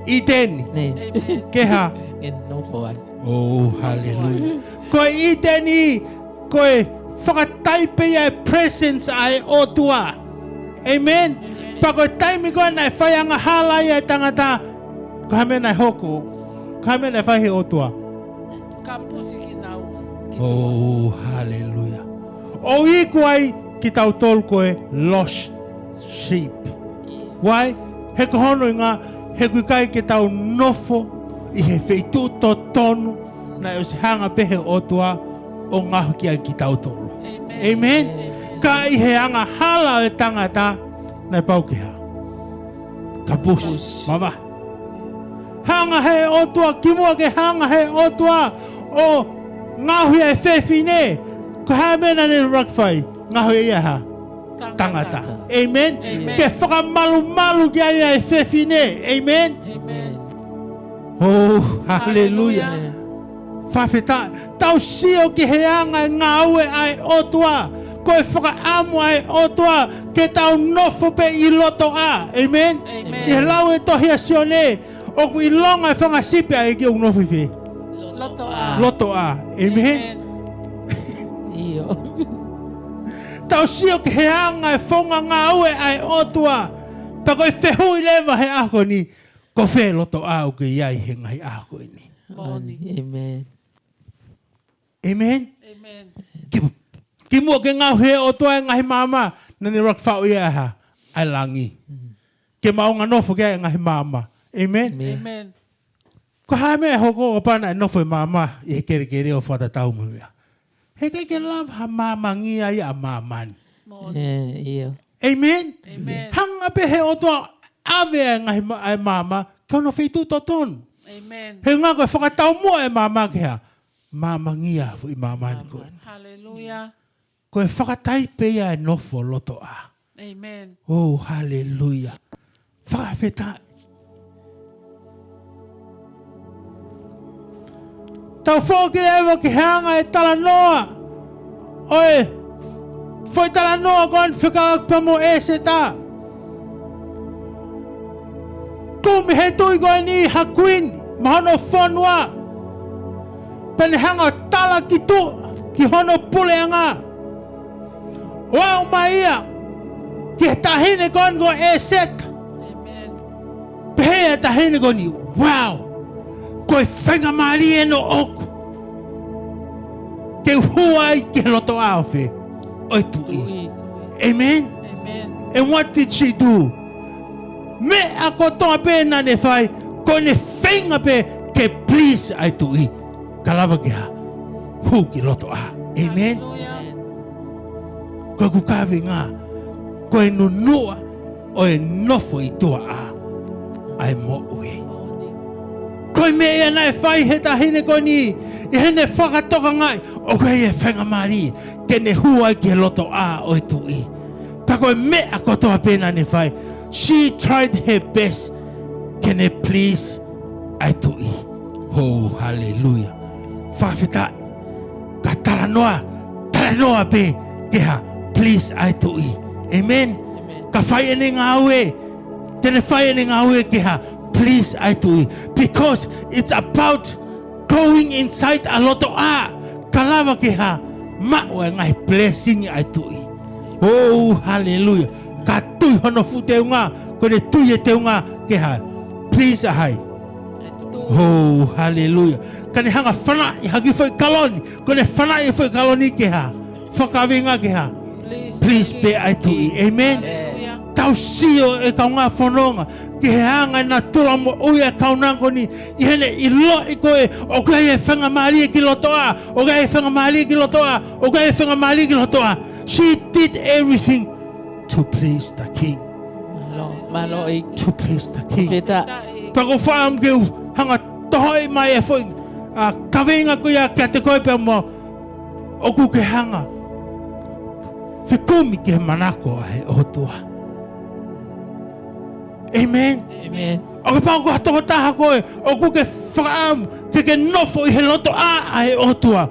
ʻĪteni. Ne. Amen. Ke hā? E nofo ai. Oh, haleluia. Ko e ʻĪteni, ko e fakataipe ia e presence ʻa e ʻOtua. Amen. Pea ko e taimi ko ē naʻe fai angahala ai e tangata, ko e hā e meʻa naʻe hoko? Ko e hā e meʻa naʻe fai ʻe he ʻOtua? Kapusi kinaua. Oh, haleluia. ʻO iku ai kitautolu ko e lost sheep. Why? He ko hono ʻuhinga, he ʻoku ʻikai ke tau nofo ʻi he feituʻu totonu naʻe ʻosi hanga pē ʻe he ʻOtua ʻo ngaohi ai kitautolu. Amen. Amen. Ka ʻi he angahala ʻo e tangata, naʻe pau ke hā? Kapusi. Kapusi. Mavahe. Hanga ʻe he ʻOtua, kimuʻa ke hanga ʻe he ʻOtua ʻo ngaohi ʻa e fefine, ko e hā e meʻa naʻa ne ʻuluaki fai? Ngaohi ʻe ia e hā? Tangata. Amen. Amen. Ke fakamalumalu ki ai ʻa e fefine. Amen. Amen. Oh, haleluia. Haleluia. Fakafetaʻi. Tau sio ki he anga e ngāue ʻa e ʻOtua. Ko e fakaʻamu ʻa e ʻOtua ke tau nofo pē ʻi loto ʻā. Amen. Amen. ʻI he lau e tohi ʻa Sione, ʻoku ʻilonga e fanga sipi ʻa e ʻEiki ʻoku nofo ʻi fē? Loto ʻā. Loto ʻā. Amen. Amen. ʻIo. Tau sio ki he anga e founga ngāue ʻa e ʻOtua. Pea ko e fehuʻi leva he ʻaho ni, ko fē loto ʻā ʻoku ke ʻi ai he ngaahi ʻaho ko eni? Moʻoni. Amen. Amen. Amen. Ki, kimuʻa ke ngaohi ʻe he ʻOtua e ngaahi maama, naʻa ne ʻuluaki faʻu ia e hā? ʻA e langi. Ke maʻunga nofo ki ai e ngaahi maama. Amen. Amen. Amen. Ko e hā e meʻa ʻe hoko kapau naʻe nofo e maama ʻi he kelekele ʻo fakatatau mo e meʻa? He ʻikai ke lava ha maamangia ia ʻa māmani. Moʻoni. ʻE, ʻio. Amen. Amen. Hanga pē ʻe he ʻOtua ʻo ʻave ʻa e ngaahi ma-, ʻa e maama ki hono feituʻu totonu. Amen. He ʻuhinga ko e fakataumuʻa e maama ke hā? Maamangia foʻi māmani ko eni. Haleluia. Ko e fakataipe ia e nofo loto ʻā. Amen. Oh, haleluia. Fakafetaʻi. Tau foki leva ki he anga e talanoa ʻo e foʻi talanoa ko eni fekauʻaki pea mo ʻĒseta. Kumi ʻe he tuʻi ko eni ha kuini maʻa hono fonua. Pea ne hanga ʻo tala ki tuʻa ki hono puleʻanga. ʻO aʻu mai ia ki he taʻahine ko eni ko ʻĒseta. Amen. Pehē ʻe he taʻahine ko eni, wow, ko e faingamālie ʻeni ʻoʻoku ke u hū ai ki he loto ʻā ʻo fē? ʻO e tuʻi. Tuʻi. Amen. Amen. And what did she do? Meʻa kotoa pē naʻa ne fai, ko ʻene feinga pē ke please ʻa e tuʻi, ka lava ke hā? Hū ki loto ʻā. Amen. Haleluia. Ko ʻeku kaveinga, ko e nunuʻa ʻo e nofo ʻi tuʻa ʻā ʻa e moʻui. Ko e meʻa ia naʻe fai ʻe he taʻahine ko eni, ʻi heʻene fakatokangaʻi ʻoku ʻi ai e faingamālie ke ne hū ai ki he loto ʻā ʻo e tuʻi. Pea ko e meʻa kotoa pē naʻa ne fai, she tried her best ke ne please ʻa e tuʻi. Oh, haleluia. Fakafetaʻi. Ka talanoa, talanoa pē ke hā? Please ʻa e tuʻi. Amen. Ka fai ʻene ngāue, te ne fai ʻene ngāue ke hā? Please ʻa e tuʻi. Because it's about going inside ʻa loto ʻā, ka lava ke hā? Maʻu e ngaahi blessing ʻa e tuʻi. Oh, haleluia. Ka tui hono fuʻu teunga, ko ʻene tui e teunga ke hā? Please ʻa hai? Oh, haleluia. Ka ne hanga fanaʻi ha kiʻi foʻi kaloni, ko ʻene fanaʻi e foʻi kaloni ke hā? Fakaveinga ke hā? Please pē ʻa e tuʻi. Amen. Tau sio ʻe kaungā fononga ki he anga e natula moʻui ʻa e kaunanga ko eni, ʻi heʻene ʻiloʻi ko ē ʻoku ʻi ai e faingamālie ki loto ʻā, ʻoku ʻi ai e faingamālie ki loto ʻā, ʻoku ʻi ai e faingamālie ki loto ʻā. She did everything to please the king. Mālō, mālō ʻEiki. To please the king. Fakafetaʻi. Pea ʻoku ou fakaʻamu ke u hanga ʻo tohoʻi mai e foʻi, ʻa e kaveinga ko ia kiate koe pea mo au, ʻoku ke hanga ʻo fekumi ki he manako ʻa e ʻOtua. Amen. Amen. ʻOku pau ko ha tokotaha koe ʻoku ke fakaʻamu ke ke nofo ʻi he lotoʻā ʻa e ʻOtua.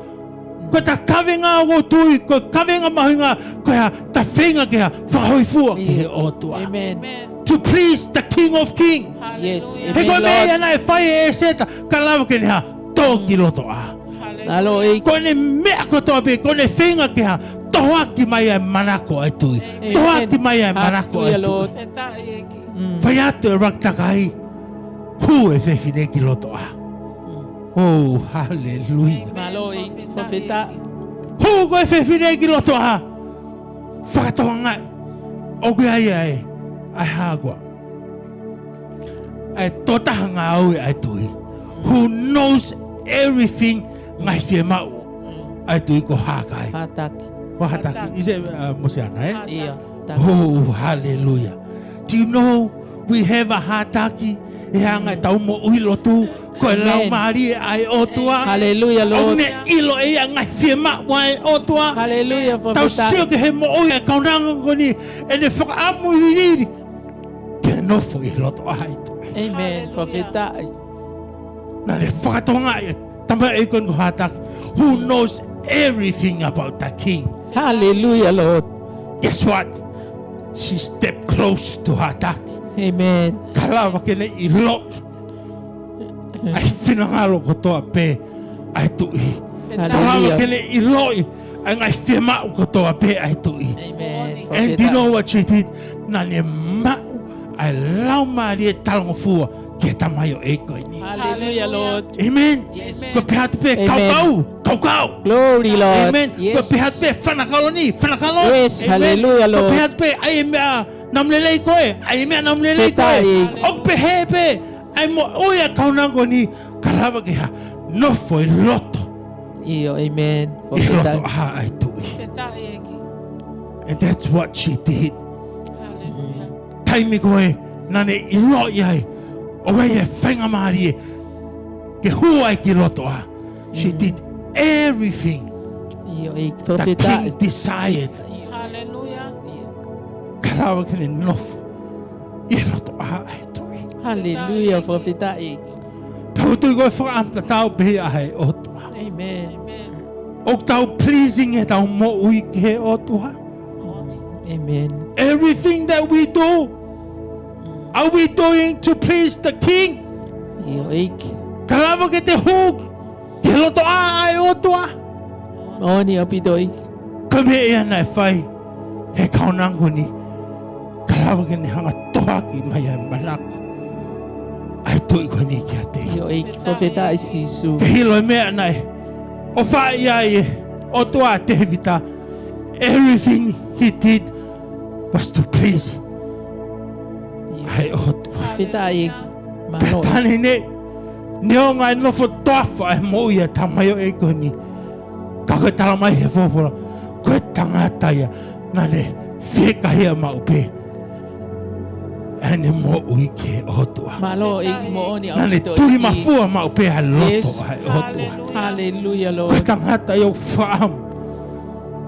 Ko ʻeta kaveinga ʻoku ou tui, ko e kaveinga mahuʻinga, ko e hā? ʻEta feinga ke hā? Fakahōifua ki he ʻOtua. Amen. To please the King of Kings. Yes. He ko e meʻa ia naʻe fai ʻe ʻĒseta, ka lava ke ne hā? Tō ki lotoʻā. Hallelujah. Ko ʻene meʻa kotoa pē, ko ʻene feinga ke hā? Tohoaki mai ʻa e manako ʻa e tuʻi. Amen. Tohoaki mai ʻa e manako ʻa e tuʻi. Hallelujah, Lord. Fai atu e rakitakai, hū e fefine ki lotoʻā. Oh, hallelujah. Mālō ʻEiki, fakafetaʻi. Hū ko e fefine ki lotoʻā. Fakatokangaʻi. ʻOku ʻi ai ʻa e, ʻa e hā koā? ʻA e tokotaha ngāue ʻa e tuʻi. Who knows everything, ngaahi fiemaʻu ʻa e tuʻi ko Hākai. Hātaki. Ko Hātaki. Hātaki. Is it, uh, Mosiana, ē? ʻIo. Oh, hallelujah. Do you know we have a Hātaki? ʻE hanga ʻetau moʻui lotu, ko e Laumālie ʻa e ʻOtua. Hallelujah, Lord. ʻOku ne ʻilo ʻe ia ngaahi fiemaʻu ʻa e ʻOtua. Hallelujah, fakafetaʻi. Tau sio ki he moʻui ʻa e kaunanga ko eni, ʻene fakaʻamu liliu ke nofo ʻi lotoʻā ʻa e tuʻi. Amen, fakafetaʻi. Naʻa ne fakatokangaʻi e tamaioʻeiki ko Hātaki, who knows everything about the king. Hallelujah, Lord. Guess what? She stepped close to Hātaki. Amen. Ka lava ke ne ʻiloʻi ʻa e finangalo kotoa pē ʻa e tuʻi. Hallelujah. Ka lava ke ne ʻiloʻi ʻa e ngaahi fiemaʻu kotoa pē ʻa e tuʻi. Amen. And do you know what she did? Naʻa ne maʻu ʻa e laumālie talangofua ki he tamaioʻeiki ko eni. Hallelujah, Lord. Amen. Yes. Ko e pehē atu pē kaukau, kaukau. Glory, Lord. Amen. Yes. Ko e pehē atu pē fanakalo ni, fanakalo. Yes, hallelujah, Lord. Ko e pehē atu pē ʻai e meʻa naʻa mo lelei koe, ʻai e meʻa naʻa mo lelei koe. Fakafetaʻi. ʻOku pehē pē ʻa e moʻui ʻa e kaunanga ko eni, ka lava ke hā? Nofo ʻi loto. ʻIo, amen. ʻI lotoʻā ʻa e tuʻi. Fakafetaʻi ʻEiki. And that's what she did. Hallelujah. Taimi ko ē naʻa ne ʻiloʻi ai ʻoku ʻi ai e faingamālie ke hū ai ki lotoʻā. She did everything the king desired. Hallelujah. Ka lava ke ne nofo ʻi lotoʻā ʻa e tuʻi. Hallelujah, fakafetaʻi. Tau tui ko e fakaʻamu tatau pē ia ʻa e ʻOtua. Amen. ʻOku tau pleasing ʻetau moʻui ki he ʻOtua? Amen. Everything that we do, are we doing to please the king? ʻIo ʻEiki. Ka lava ke te hū ki lotoʻā ʻa e ʻOtua? Moʻoni ʻaupito ʻEiki. Ko e meʻa ia naʻe fai he kaunanga ko eni. Ka lava ke ne hanga tohoaki mai ʻa e manako ʻa e tuʻi ko eni kiate ia. ʻIo ʻEiki, fakafetaʻi Sīsū. Ke hilo e meʻa naʻe ʻofaʻi ai e ʻOtua ʻa Tēvita. Everything he did was to please ʻa e ʻOtua. Fakafetaʻi ʻEiki. Mālō. Pea tā neʻineʻi, neongo e nofo toafa ʻa e moʻui ʻa e tamaioʻeiki ko eni, ka ko e talamai he folofola, ko e tangata ia naʻa ne fiekaia maʻu pē ʻene moʻui ki he ʻOtua. Mālō ʻEiki, moʻoni ʻaupito ʻEiki. Naʻa ne tulimafua maʻu pē ʻa e loto ʻa e ʻOtua. Hallelujah, Lord. Ko e tangata ia ʻoku fakaʻamu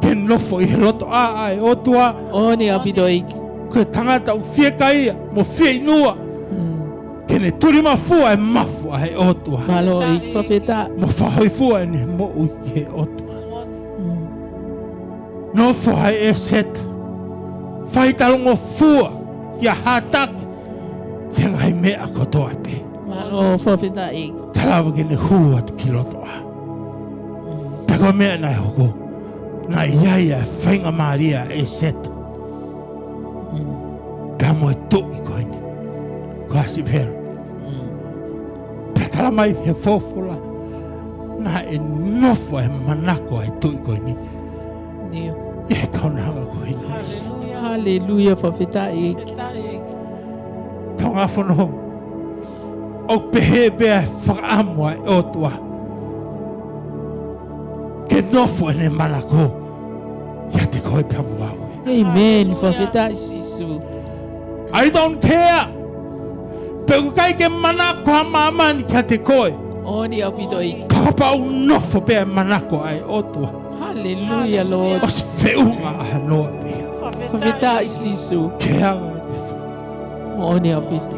ke nofo ʻi he lotoʻā ʻa e ʻOtua. Moʻoni ʻaupito ʻEiki. Ko e tangata ʻoku fiekaia mo fieinua ke ne tulimafua e mafu ʻa e ʻOtua. Mālō ʻEiki, fakafetaʻi. Mo fakahōifua ʻene moʻui ki he ʻOtua. Nofo ai ʻa ʻĒseta, fai talangofua kia Hātaki ki he ngaahi meʻa kotoa pē. Mālō, fakafetaʻi. Ka lava ke ne hū atu ki lotoʻā. Pea ko e meʻa naʻe hoko, naʻe ʻi ai ʻa e faingamālie ʻa ʻĒseta pea mo e tuʻi ko eni ko Ahasivelo. Pea talamai he folofola, naʻe nofo e manako ʻa e tuʻi ko eni ʻi he kaunanga ko eni. Hallelujah, fakafetaʻi ʻEiki. Kaungā fononga, ʻoku pehē pē ʻa e fakaʻamu ʻa e ʻOtua ke nofo ʻene manako kiate koe pea mo au. Amen. Fakafetaʻi Sīsū. I don't care pe ʻoku ʻikai ke manako ʻa māmani kiate koe. Moʻoni ʻaupito ʻEiki. Kapau ʻoku nofo pē ʻa e manako ʻa e ʻOtua, Haleluia, Lord. ʻosi feʻunga ʻa Noa pē. Fakafetaʻi Sīsū. Ke anga te fu. Moʻoni ʻaupito.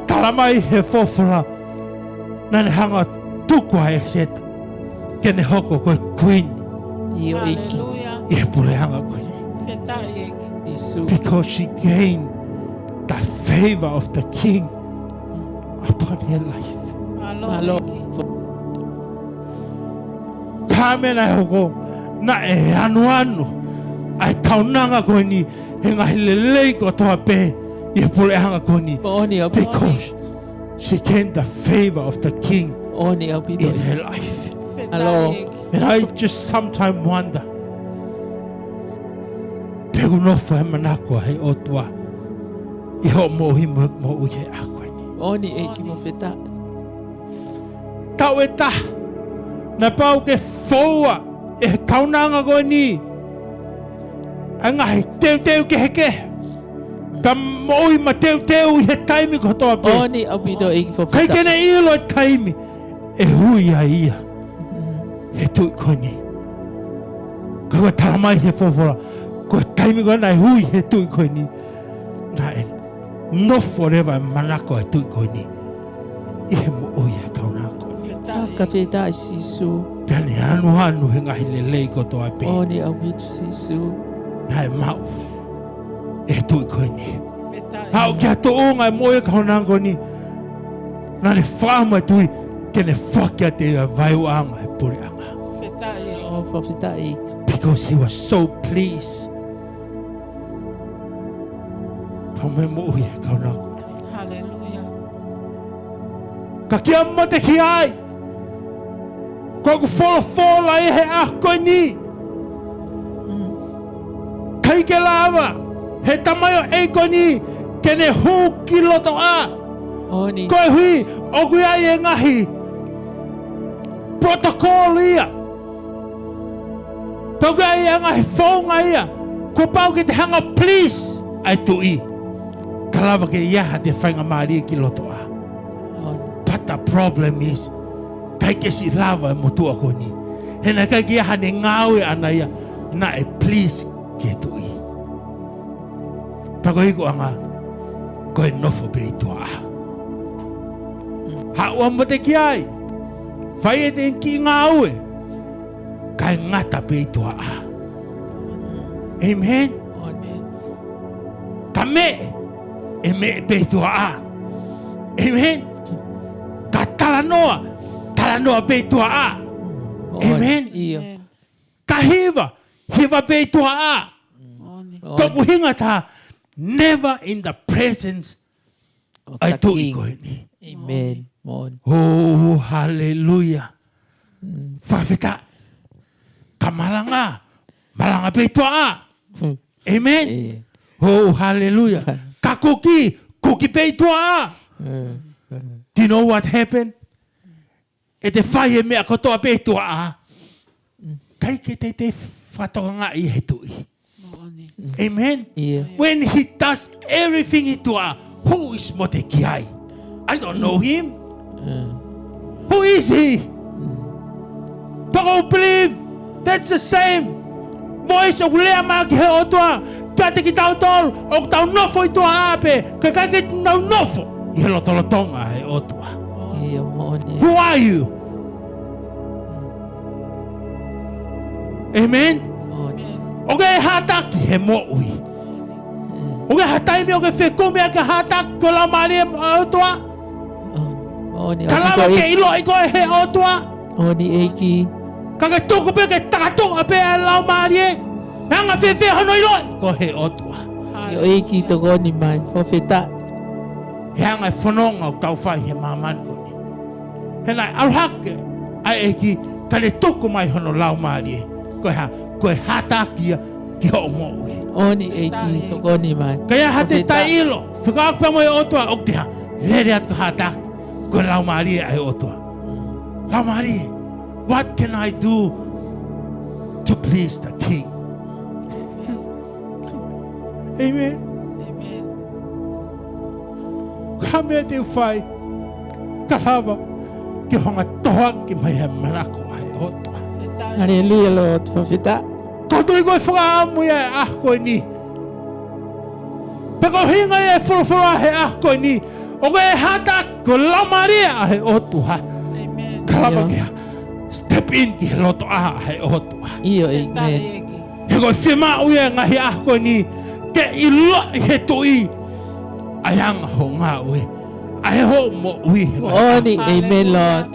Tala mai he folofola, naʻa ne hanga ʻo tuku ʻa ʻEseta ke ne hoko ko e kuini ʻIo ʻEiki. Haleluia. ʻi he puleʻanga ko eni. Fakafetaʻi ʻEiki. Sīsū. Because she gained the favor of the king upon her life. Mālō Mālō. ʻEiki. Ka mena e hoko, naʻe anuanu ʻa e kaunanga ko eni he ngaahi lelei kotoa pē ʻi he puleʻanga ko eni. Moʻoni ʻaupito. Because she gained the favor of the king Moʻoni ʻaupito. in her life. Fakafetaʻi Mālō. ʻEiki. And I just sometimes wonder, pe ʻoku nofo e manako ʻa e ʻOtua ʻi hoʻo moʻui mo, moʻui he ʻaho ko eni. Moʻoni ʻEiki, fakafetaʻi. Taʻu ʻe taha, naʻe pau ke foua ʻe he kaunanga ko eni ʻa e ngaahi teuteu kehekehe, ka moʻui mateuteu ʻi he taimi kotoa pē. Moʻoni ʻaupito ʻEiki, fakafetaʻi. ʻIkai ke ne ʻilo e taimi ʻe ui ai ia he tuʻi ko eni. Ka ʻoku tala mai he folofola, ko e taimi ko ē naʻe ui he tuʻi ko eni, naʻe nofo leva e manako ʻa e tuʻi ko eni ʻi he moʻui ʻa e kaunanga ko eni. Fakafetaʻi Sīsū. Pea ne anuanu he ngaahi lelei kotoa pē Moʻoni ʻaupito Sīsū. naʻe maʻu ʻe he tuʻi ko eni. Fakafetaʻi. Aʻu ki he tuʻunga e moʻui ʻa e kaunanga ko eni, naʻa ne fakaʻamu e tuʻi ke ne foaki kiate ia e vaeuaʻanga ʻo e puleʻanga. Fakafetaʻi. ʻO fakafetaʻi. Because he was so pleased. Pea mo e moʻui ʻa e kaunanga ko eni. Haleluia. Ka kia Motekiai, ko ʻeku folofola ʻi he ʻaho ko eni, ʻikai ke lava he tamaioʻeiki ko eni ke ne hū ki lotoʻā. Moʻoni. Koeʻuhi ʻoku ʻi ai e ngaahi protocol ia, pea ʻoku ʻi ai e ngaahi founga ia kuo pau ke te hanga ʻo please ʻa e tuʻi, ka lava ke ʻi ai haʻate faingamālie ki lotoʻā. Moʻoni. But the problem is, ʻikai ke siʻi lava e motuʻa ko eni, he naʻe ʻikai ke ʻi ai haʻane ngāue ʻaʻana ia naʻe please ki he tuʻi. Pea ko e ikuʻanga, ko e nofo pē ʻi tuaʻā. Haʻu ʻa Motekiai, fai ʻene kiʻi ngāue, kae ngata pē ʻi tuaʻā. Amen. Amen. Ka meʻe, ʻe meʻe pē ʻi tuaʻā. Amen. Ka talanoa, talanoa pē ʻi tuaʻā. Amen. ʻIo. Amen. Ka hiva, hiva pē ʻi tuaʻā. Moʻoni. Ko ʻeku ʻuhinga ʻe taha, never in the presence ʻo e tuʻi ko eni. Amen. Moʻoni. Oh, hallelujah. Mm. Fakafetaʻi. Ka malanga, malanga pē ʻi tuaʻā. Hmm. Amen. ʻIo. Oh, hallelujah. Ka kuki, kuki pē ʻi tuaʻā. Mm, mm. Do you know what happened? ʻE te fai e meʻa kotoa pē ʻi tuaʻā, ʻikai ke te, te fakatokangaʻi he tuʻi. Moʻoni. Amen. ʻIo. When he does everything ʻi tuaʻā, who is Motekiai? I don't know him. Mm. Who is he? Mm. But I believe that's the same voice ʻoku lea mai ki he ʻOtua kiate kitautolu ʻoku tau nofo ʻi tuaʻā pē, ka ʻikai ke tau nofo ʻi he lotolotonga ʻo e ʻOtua. ʻIo, moʻoni. Who are you? Amen. Moʻoni. ʻOku ke hataki he moʻui? Mm. ʻOku ke hataki mo ke fekumi ʻa ke hataki ko e Laumālie ʻo e ʻOtua? Moʻoni. Ka lava ke ʻiloʻi koe he ʻOtua? Moʻoni ʻEiki. Ka ke tuku pē ke takatuʻa pē ʻa e Laumālie. He anga fēfē hono ʻiloʻi koe he ʻOtua? ʻIo ʻEiki, tokoni mai. Fakafetaʻi. He anga e fononga ʻoku tau fai he māmani ko eni. He naʻe ʻalu hake ʻa e ʻEiki, ka ne tuku mai hono Laumālie. Ko e hā? Ko e hataki ia ki hoʻo moʻui. Moʻoni ʻEiki, tokoni mai. Ka ʻi ai haʻate taʻeʻilo, fekauʻaki pē mo e ʻOtua, ʻoku te hā? Lele atu ko e hataki, ko e Laumālie ʻa e ʻOtua. Laumālie, what can I do to please the king? Amen. Amen. Ko e hā e meʻa te u fai, ka lava ke Te u hanga ʻo tohoakiʻi mai ʻa e manako ʻa e ʻOtua. Haleluia, Lord, fakafetaʻi. Ko e tui ko e fakaʻamu ia ʻa e ʻaho ko eni. Pea ko e ʻuhinga ia ʻo e folofola he ʻaho ko eni, ʻoku ʻi ai e hātaki, ko e Laumālie ʻa e ʻOtua. ʻĒmeni. Ka lava ke step in ki he lotoʻā ʻa e ʻOtua. ʻIo, ʻēmeni. He ko e fiemaʻu ia he ngaahi ʻaho ko eni ke ʻiloʻi ʻe he tuʻi ʻa e anga hoʻo ngāue, ʻa e hoʻo moʻui he ngaahi ʻaho. Moʻoni, ʻēmeni, Lord.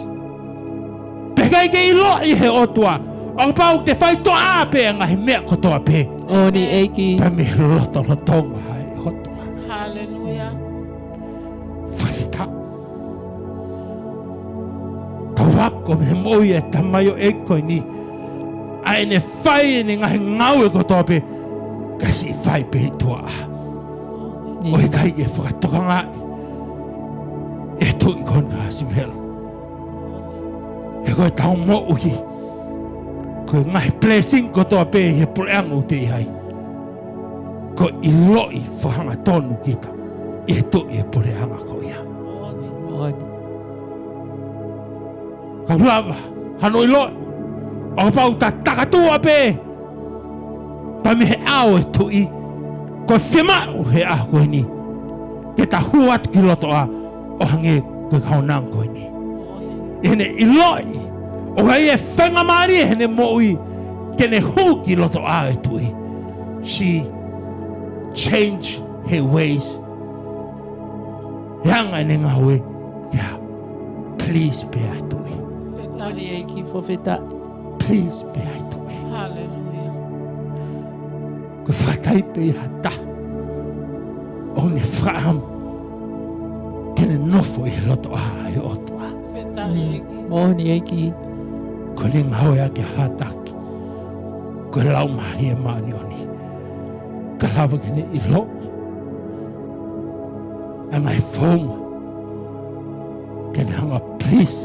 Pea ʻikai ke ʻiloʻi ʻe he ʻOtua, ʻo kapau te ke faitoʻā pē ʻa e ngaahi meʻa kotoa pē. Moʻoni, ʻEiki. Pea mei he lotolotonga ʻa e ʻOtua. Haleluia. Fakafetaʻi. Tau ako mei he moʻui ʻa e tamaioʻeiki ko eni. ʻA ʻene fai ʻene ngaahi ngāue kotoa pē, kae siʻi fai pē ʻi tuaʻā. ʻIo. ʻOku ʻikai ke fakatokangaʻi ʻe he tuʻi ko eni ko Hasimelo. He ko ʻetau moʻui, ko e ngaahi blessing kotoa pē ʻi he puleʻanga ʻoku te ʻi ai, ko e ʻiloʻi fakahangatonu kita ʻi he tuʻi ʻo e puleʻanga ko ia. Moʻoni. Ka ʻoku lava hano ʻiloʻi, ʻo kapau te ta takatuʻa pē pea mei he ʻao ʻo e tuʻi, ko e fiemaʻu he ʻaho ko eni ke ta hū atu ki lotoʻā ʻo hangē ko e kaunanga ko eni. ʻI heʻene ʻiloʻi ʻoku ʻi ai e faingamālie heʻene moʻui ke ne hū ki lotoʻā ʻo e tuʻi. She changed her ways. He anga ʻene ngāue, ia, please pē ʻa e tuʻi. Fakafetaʻi, ʻEiki, fakafetaʻi. Please pē ʻa e tuʻi. Haleluia. Ko e fakataipe ia ha taha ʻoku ne fakaʻamu ke ne nofo ʻi he lotoʻā ʻa e ʻOtua. Fakafetaʻi, ʻEiki. Moʻoni, ʻEiki. Ko ʻene ngāueʻaki ʻa e hātaki, ko e Laumālie Māʻoniʻoni. Ka lava ke ne ʻilo ʻa e ngaahi founga ke ne hanga ʻo please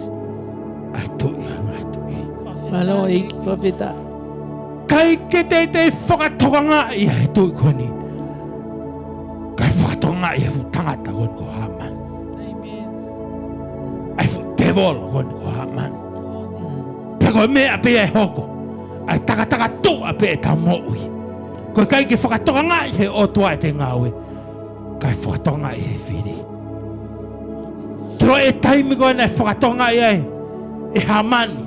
ʻa e Tuʻi ʻo e ngaahi tuʻi. Mālō ʻEiki, fakafetaʻi. ʻIkai ke teitei fakatokangaʻi ʻe he tuʻi ko eni, kae fakatokangaʻi ʻe he fuʻu tangata ko eni ko Hamani. ʻĒmeni. ʻA e fuʻu tēvolo ko eni ko Hamani. Pea ko e meʻa pē ia ʻe hoko, ʻa e takatakatuʻa pē ʻetau moʻui. Ko e ʻikai ke fakatokangaʻi ʻe he ʻOtua ʻete ngāue, kae fakatokangaʻi ʻe he fili. Ke ʻilo e taimi ko ē naʻe fakatokangaʻi ai ʻe Hamani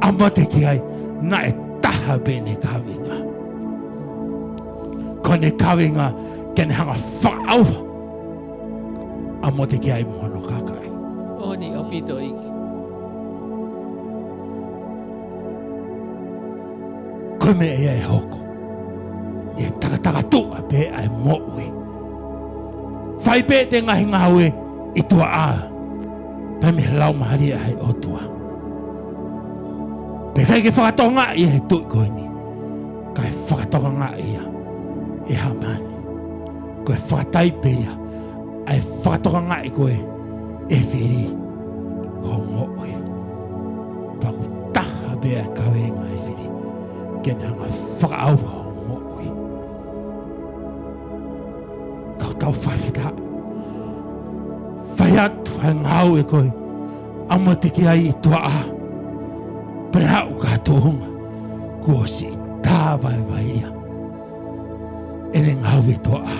ʻa Motekiai, naʻe taha pē ʻene kaveinga. Ko ʻene kaveinga ke ne hanga ʻo fakaʻauha ʻa Motekiai mo hono kakai. Moʻoni ʻaupito ʻEiki. Ko e meʻa ia ʻe hoko, ʻe takatakatuʻa pē ʻa e moʻui. Fai pē ʻete ngaahi ngāue ʻi tuaʻā, pea mei he Laumālie ʻa e ʻOtua. Pea ʻikai ke fakatokangaʻi ʻe he tuʻi ko eni, kae fakatokangaʻi ia ʻe Hamani. Ko e fakataipe ia ʻa e fakatokangaʻi ko ē ʻe he fili hoʻo moʻui. Pea ʻoku taha pē ʻa e kaveinga ʻa e fili, ke ne hanga ʻo fakaʻauha hoʻo moʻui. Ka ʻoku tau fakafetaʻi, fai atu ʻa e ngāue ko ē ʻa Motekiai ʻi tuaʻā, pea ne aʻu ki ha tuʻunga kuo ʻosi tā vaivai ia ʻene ngāue ʻi tuaʻā.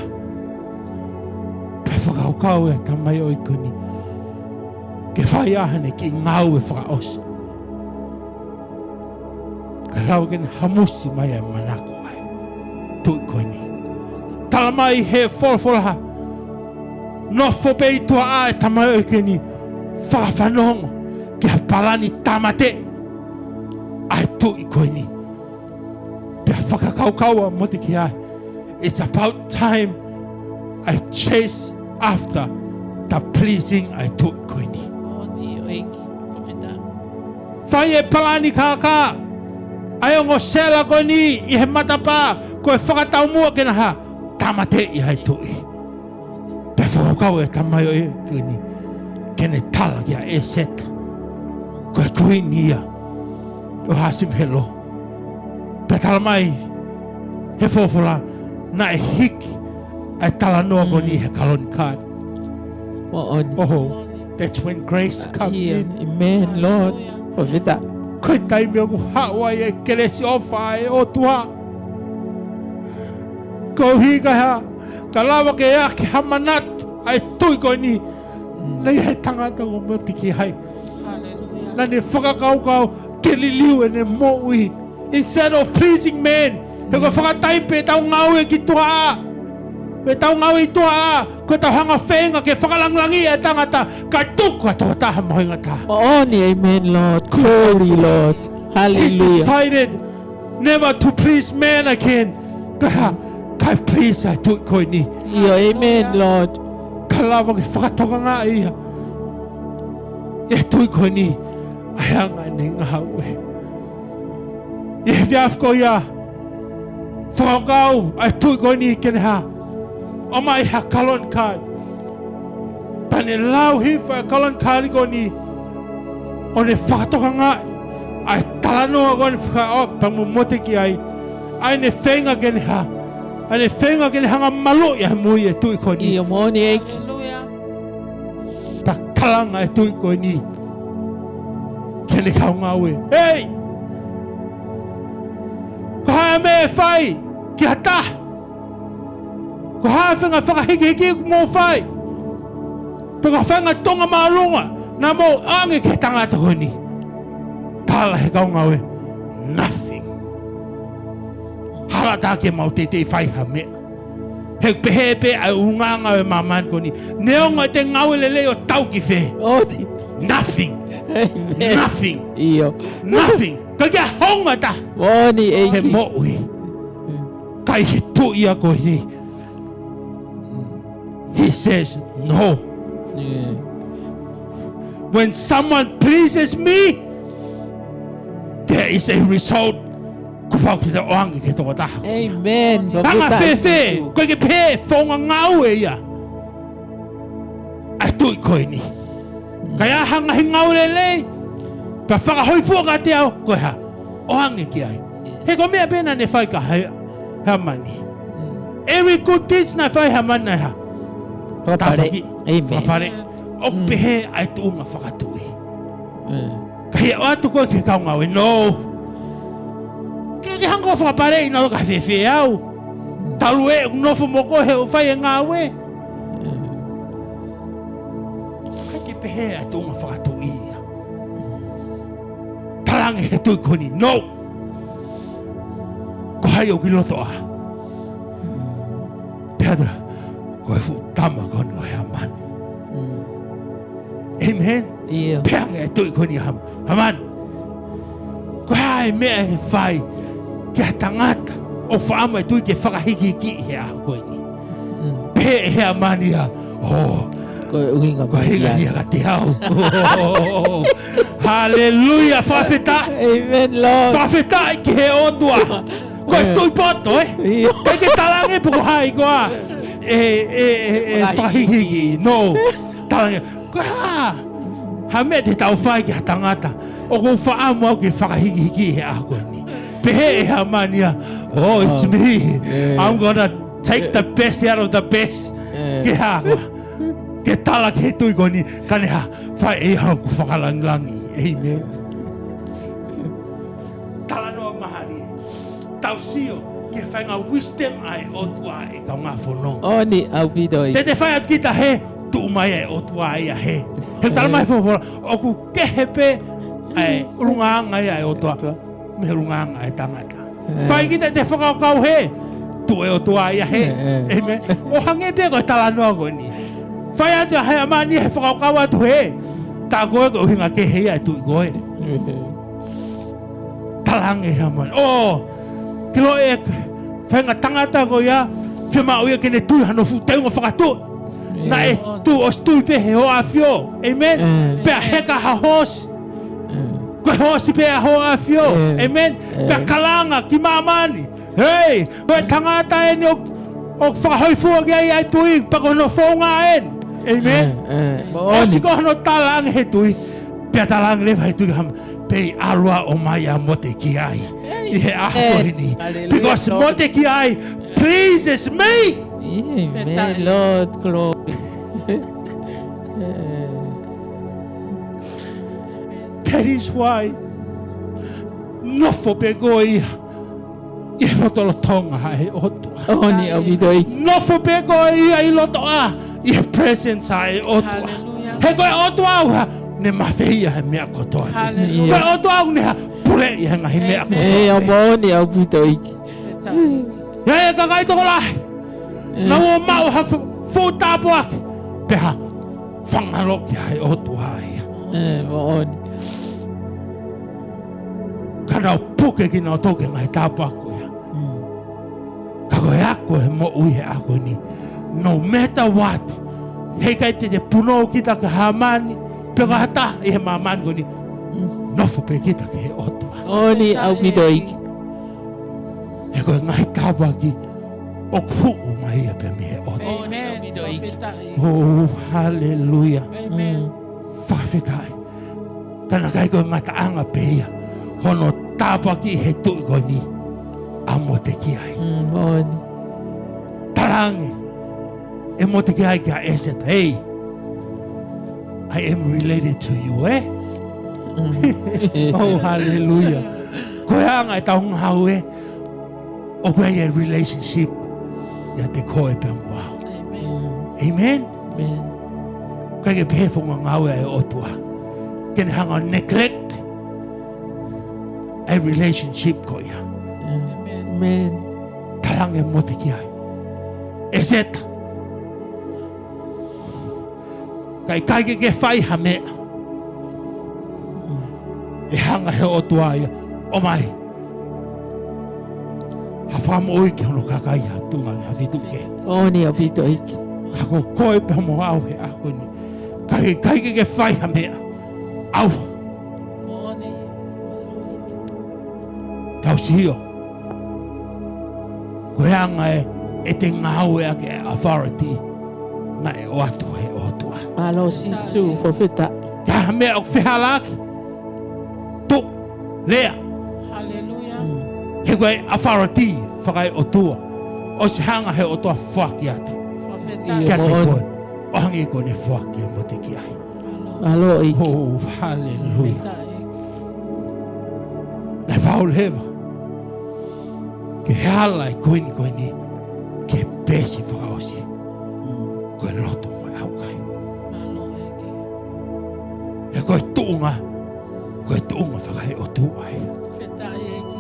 Pea fakakaukau ʻa e tamaioʻeiki ko eni ke fai ʻa ʻene kiʻi ngāue fakaʻosi, kae lava ke ne hamusi mai ʻa e manako ʻa e tuʻi ko eni. Tala mai ʻe he folofola, nofo pē ʻi tuaʻā ʻa e tamaioʻeiki ko eni, fakafanongo ki ha palani tāmateʻi ʻa e tuʻi ko eni. Pea fakakaukau ʻa Motekiai, it's about time I chase after the pleasing ʻa e tuʻi ko eni. Moʻoni ʻEiki, fakafetaʻi. Fai e palani kākā ʻa e ongo sela ko eni ʻi he matapā, ko e fakataumuʻa ke na hā, tāmateʻi ʻa e tuʻi. Pea fakakaukau e tamaioʻeiki ko eni ke ne tala kia ʻEseta, ko e kuini ia ʻo Hasimelo. Pea tala mai ʻe he folofola naʻe hiki ʻa e talanoa ko eni he kalonikali. Moʻoni. ʻOho. That's when grace comes in. Amen, Lord. Fakafetaʻi. Ko e taimi ʻoku haʻu ai e kelesi ʻofa ʻa e ʻOtua. Koeʻuhi ka hā, ka lava ke ʻi ai ha manatu ʻa e tuʻi ko eni. Naʻe ʻi ai e tangata ʻoku mote ki ai. Naʻa ne fakakaukau ke liliu ʻene moʻui. Instead of pleasing man, he ko e fakatātā pē ʻetau ngāue ki tuʻa. Pea ʻetau ngāue ʻi tuʻa, ko ʻetau hanga feinga ke fakalangilangiʻi e tangata, kae tuku ʻa e tokotaha mahuʻinga taha. Moʻoni, amen, Lord. Glory, Lord. He decided never to please man again. Ka, ka please ʻa e tuʻi ko eni. ʻIo, amen, Lord. Ka lava ke fakatokangaʻi ia ʻe he tuʻi ko eni ʻa e anga ʻene ngāue. ʻI he efiafi ko ia, fakakaukau ʻa e tuʻi ko eni ke ne hā, ʻomai ha calendar card. Pea ne lau hifo ʻa e calendar card ko eni, ʻo ne fakatokangaʻi ʻa e talanoa ko eni fakaʻosi pea mo mote ki ai. ʻA ʻene feinga ke ne hā, ʻa ʻene feinga ke ne hanga maluʻi ʻa e moʻui ʻa e tuʻi ko eni. ʻIo, moʻoni ʻEiki. Pea kalanga e tuʻi ko eni ki heʻene kau ngāue. Hei! Ko e hā e meʻa ʻe fai ki ha taha? Ko e hā e faʻahinga fakahikihiki ʻoku mou fai? Pe ko e faʻahinga tuʻunga māʻolunga naʻa mou ʻoange ki he tangata ko eni? Tala ʻe he kau ngāue, nothing. Hala ʻatā ke mau teitei fai ha meʻa. He ʻoku pehē pē ʻa e ʻulungaanga ʻo e māmani ko eni. Neongo ʻete ngāue lelei ʻo tau ki fē. ʻOi. Nothing. Amen. Nothing. ʻIo. Nothing. ʻIkai ke ʻi ai ha hounga ʻe taha. Moʻoni ʻEiki. He moʻui. Ka ʻi he tuʻi ia ko eni, he says no. Yeah. When someone pleases me, there is a result. Kuo pau ke ta ʻoange ki he tokotaha. Amen. Hanga fēfē, ko e ke pehē founga ngāue ia ʻa e tuʻi ko eni. Ka ʻi ai ha ngaahi ngāue lelei, pea fakahōifua kiate au, ko e hā? ʻOange ki ai. He ko e meʻa pē naʻa ne fai kia Hēmani. Every good deeds naʻe fai ʻe Hēmani naʻe hā? Fakapale. Tāpuaki. Amen. Fakapale. ʻOku pehē ʻa e tuʻunga fakatuʻi. Ka ʻi he ʻoatu ko ē ki he kau ngāue, no. Ke ke hanga ʻo fakapaleʻi naua ka fēfē au? Talu ē ʻoku nofo mo koe he ʻoku fai e ngāue. ʻIkai ke pehē ʻa e tuʻunga fakatuʻi ia. Talaange he tuʻi ko eni, no. Ko hai ʻoku ʻi loto ā? Pea ta, ko e fuʻu tama ko eni ʻo Hēmani. Amen. ʻIo. Pea hanga ʻe he tuʻi ko eni ʻa Hēmani, Hēmani, ko e hā e meʻa ʻe fai ki ha tangata ʻoku faʻa ʻamu e tuʻi ke fakahikihikiʻi he ʻaho ko eni? Pehē ʻe Hēmani ia, oh, ko e ʻuhinga ko e ʻuhinga ia kiate au. Haleluia, fakafetaʻi. Amen, Lord. Fakafetaʻi ki he ʻOtua. Ko e tuʻi poto, ē? ʻIo. ʻIkai ke talaange pe ko hai koā ʻe, ʻe, ʻe, ʻe fakahikihiki. No. Talaange, ko e hā ha meʻa te tau fai ki ha tangata ʻoku faʻa ʻamu au ke fakahikihikiʻi he ʻaho ko eni? Pehē ʻe Hēmani ia, oh, it's me. I'm gonna take the best out of the best. Ke hā koā? Ke tala ki he tuʻi ko eni, ka ne hā, fai ʻe ia hoku fakalangilangi. Amen. Talanoa mālie. Tau sio ki he faʻahinga wisdom ʻa e ʻOtua, ʻe kaungā fononga. ʻOni ʻaupito ia. Te te fai atu kita he, tuʻu mai e ʻOtua ia he. He tala mai folofola, ʻoku kehe pē ʻa e ʻulungaanga ia ʻa e ʻOtua mei he ʻulungaanga ʻa e tangata. Fai kita ʻete fakakaukau he, tuʻu e ʻOtua ia he. Amen. ʻO hangē pē ko e talanoa ko eni. Fai atu ʻa Hēmani he fakakaukau atu he, tā ko ē ko e ʻuhinga kehe ia e tuʻi ko ē. Talaange ʻe Hēmani, oh, ke ʻilo e faʻahinga tangata ko ia, fiemaʻu ia ke ne tui hano fuʻu teunga fakatuʻi. Naʻe tuʻu, ʻosi tui pē he hoʻo ʻAfio. Amen. Pea heka ha hoosi. Ko e hoosi pē ʻa hoʻo ʻAfio. Amen. Pea kalanga ki māmani, hei, ko e tangata eni ʻoku, ʻoku fakahōifua ki ai ʻa e tuʻi, pea ko hono founga eni. Amen. ʻOsi ko hono talaange he tuʻi, pea talaange leva he tuʻi, Hēmani, pea ʻalu ā ʻo ʻomai ʻa mote ki ai ʻi he ʻaho ko eni. Because mote ki ai pleases me. Amen, Lord, glory. That is why, nofo pē koe ia ʻi he lotolotonga ʻa e ʻOtua. Moʻoni ʻaupito ʻEiki. Nofo pē koe ia ʻi loto ʻa, ʻi he presence ʻa e ʻOtua. Hallelujah. He ko e ʻOtua ʻoku ne mafeia he meʻa kotoa. Hallelujah. Ko e ʻOtua ʻoku ne puleʻi he ngaahi meʻa kotoa. ʻĒmeni. Moʻoni ʻaupito ʻEiki. ʻIo, ʻe kakai tokolahi. ʻĒ. Naʻa nau maʻu ha fu-, fuʻu tāpuaki. Pea fanga loki ʻa e ʻOtua ia. ʻĒ, moʻoni. Ka nau puke kinautolu ki he ngaahi tāpuaki ko ia. Mm. Ka ko e ako ʻo e moʻui he ʻaho ni, no matter what, heʻikai te te punou kita kia Hāmani, pe ko ha taha ʻi he māmani ko eni, mm, nofo pē kita ki he ʻOtua. Moʻoni ʻaupito ʻEiki. He ko e ngaahi tāpuaki ʻoku fuʻu mai ia pē mei he ʻOtua. ʻĒmeni. Fakafetaʻi. Oh, hallelujah. ʻĒmeni. Mm. Fakafetaʻi. Ka naʻe ʻikai ko e ngataʻanga pē ia hono tāpuakiʻi he tuʻi ko eni ʻa Motekiai. Mm, moʻoni. Talaange ʻe Motekiai kia ʻEseta, "Hey, I am related to you, eh?" Mm. Oh, hallelujah. Ko e anga ʻetau ngāue, ʻoku ʻi ai e relationship ʻiate koe pea mo au. ʻĒmeni. ʻĒmeni. ʻĒmeni. ʻIkai ke pehē founga ngāue ʻa e ʻOtua ke ne hanga ʻo neglect ʻa e relationship ko ia. ʻĒmeni. ʻĒmeni. Talaange ʻe Motekiai, "ʻEseta, ka ʻikai ke ke fai ha meʻa, ʻe hanga he ʻOtua ia ʻo ʻomai ha fakamoʻui ki hono kakai ha tuʻunga ha feituʻu kehe. Moʻoni ʻaupito ʻEiki. Ka ko koe pea mo au he ʻaho ni, ka ʻikai ke ke fai ha meʻa, ʻauha." Moʻoni. Tau sio. Ko e anga ē ʻete ngāueʻaki e authority naʻe ʻoatu ʻe he ʻOtua. Mālō Sīsū, fakafetaʻi. Ka ha meʻa ʻoku fehālaaki, tuʻu, lea. Hallelujah. Mm. He ko e authority fakaeʻotua ʻosi hanga he ʻOtua ʻo foaki atu. Fakafetaʻi. ʻIo, kiate moʻoni. Koe, ʻo hangē ko ʻene foaki kia Motekiai. Mālō ʻEiki. Oh, hallelujah. Naʻe fau leva ke ala e kuini ko eni ki he peesi fakaʻosi. Mm. Ko e lotu mo e ʻaukai. Mālō ʻEiki. He ko e tuʻunga, ko e tuʻunga fakaeʻotua ia. Fakafetaʻi ʻEiki.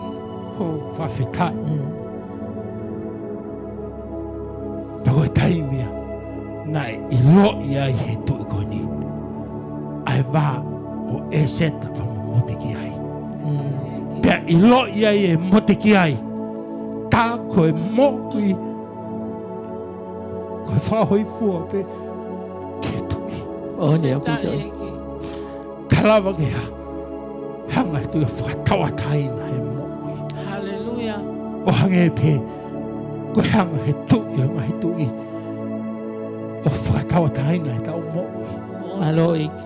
Oh, fakafetaʻi. Mm. Pea ko e taimi ia naʻe ʻiloʻi ai he tuʻi ko eni ʻa e vā ʻo ʻEseta pea mo Motekiai. Mm. Pea ʻiloʻi ai ʻe Motekiai, tā ko e moʻui ko e fakahōifua pē ki he tuʻi. Moʻoni ʻaupito. Fakafetaʻi ʻEiki. Ka lava ke hā, hanga he tuʻi ʻo fakatauʻatāina e moʻui. Hallelujah. ʻO hangē pē ko e hanga he Tuʻi ʻo e ngaahi tuʻi ʻo fakatauʻatāina ʻetau moʻui. Mālō ʻEiki.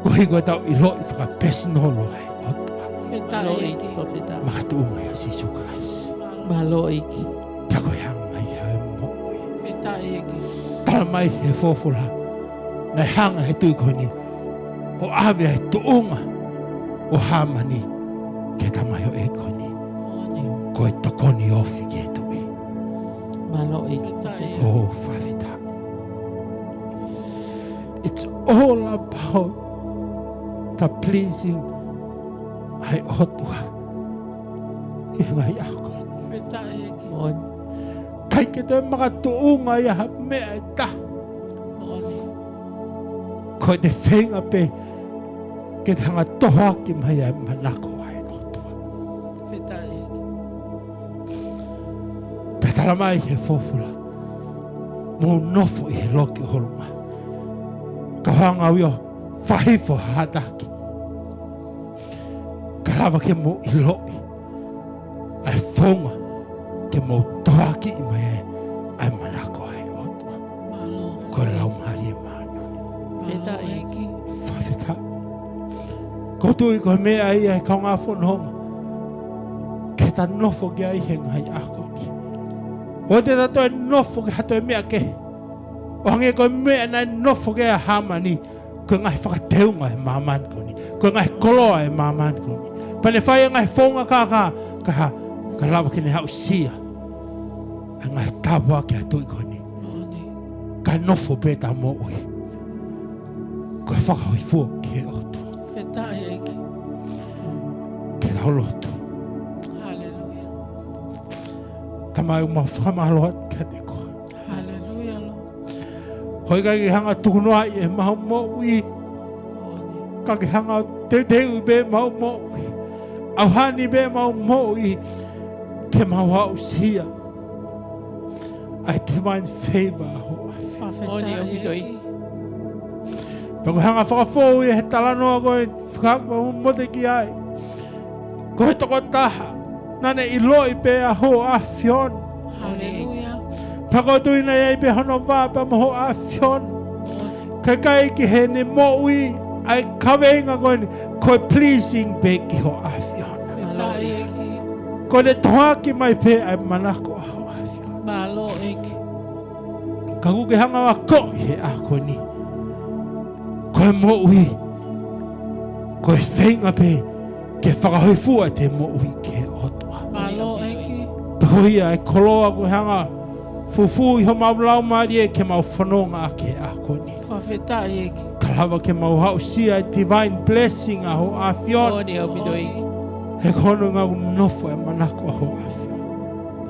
Koeʻuhi ko ʻetau ʻiloʻi fakapesinolo ʻa e ʻOtua. Fakafetaʻi ʻEiki. Mālō ʻEiki, fakafetaʻi. Makatuʻunga ʻia Sīsū Kalaisi. Mālō ʻEiki. Pea ko e hanga ia ʻo e moʻui. Fakafetaʻi ʻEiki. Tala mai he folofola, naʻe hanga he tuʻi ko eni ʻo ʻave ʻa e tuʻunga ʻo Hāmani ki he tamaioʻeiki ko eni. Moʻoni. Ko e tokoni ofi ki he tuʻi. Mālō ʻEiki. Fakafetaʻi. Oh, fakafetaʻi. It's all about the pleasing ʻa e ʻOtua ʻi he ngaahi ʻaho ko eni. Fakafetaʻi ʻEiki. Moʻoni. ʻIkai ke toe makatuʻunga ia ha meʻa ʻe taha. Moʻoni. Ko ʻete feinga pē ke te hanga ʻo tohoaki mai ʻa e manako ʻa e ʻOtua. Fakafetaʻi ʻEiki. Pea tala mai he folofola, mou nofo ʻi he loki ʻo Holomai, kau hanga ʻo fakahifo ha hataki. Ka lava ke mou ʻiloʻi ʻa e founga ke mou tohoakiʻi mai ai ʻa e manako ʻa e ʻOtua. Mālō. Ko e Laumālie Māʻoniʻoni. Fakafetaʻi ʻEiki. Fakafetaʻi. Ko e tuʻi ko e meʻa ia ʻe kaungā fononga ke ta nofo ki ai he ngaahi ʻaho ko eni. ʻOua te ta toe nofo ki ha toe meʻa kehe ʻo hangē ko e meʻa naʻe nofo ki ai ʻa Hāmani. Ko e ngaahi fakateunga ʻo e māmani ko eni. Ko e ngaahi koloa ʻo e māmani ko eni. Pea ne fai e ngaahi founga kākā, ka, ka lava ke ne aʻusia ʻa e ngaahi tāpuaki ʻa e tuʻi ko eni. Moʻoni. Ka nofo pē ʻetau moʻui ko e fakahōifua ki he ʻOtua. Fakafetaʻi ʻEiki. Ke tau lotu. Haleluia. Tamai, ʻoku mau fakamālō atu kiate koe. Haleluia, Lord. ʻOku ʻikai ke hanga ʻo tukunoaʻi ʻemau moʻui. Moʻoni. Ka ke hanga ʻo teuteuʻi pē ʻemau moʻui. ʻAuhani pē ʻemau moʻui ke mau aʻusia ʻa e divine favor ʻa ho ʻAfio. Fakafetaʻi ʻEiki. Pea ʻoku hanga ʻo fakafou ʻi he talanoa ko ē ʻoku fakaʻamu mo te ki ai. Ko e tokotaha naʻa ne ʻiloʻi pē ʻa ho ʻAfiona. Haleluia. Pea ko e tuʻi naʻe ʻi ai pē hono vā pea mo ho ʻAfiona. Ka ʻikai ke heʻene moʻui ʻa e kaveinga ko eni, ko e pleasing pē ki ho ʻAfiona. Fakafetaʻi ʻEiki. Ko ʻene tohoaki mai pē ʻa e manako ʻa ho ʻAfiona. Mālō ʻEiki. Ka ʻoku ke hanga ʻo akoʻi he ʻaho ko eni, ko e moʻui ko e feinga pē ke fakahōifua ʻete moʻui ki he ʻOtua. Mālō ʻEiki. Pea ko ia ʻa e koloa ʻoku ke hanga ʻo fufū ʻi homau laumālie ke mau fononga ʻaki he ʻaho ko eni. Fakafetaʻi ʻEiki. Ka lava ke mau aʻusia e divine blessing ʻa ho ʻAfiona. Moʻoni ʻaupito ʻEiki. He ko hono ʻuhinga ʻoku nofo e manako ʻa ho ʻAfiona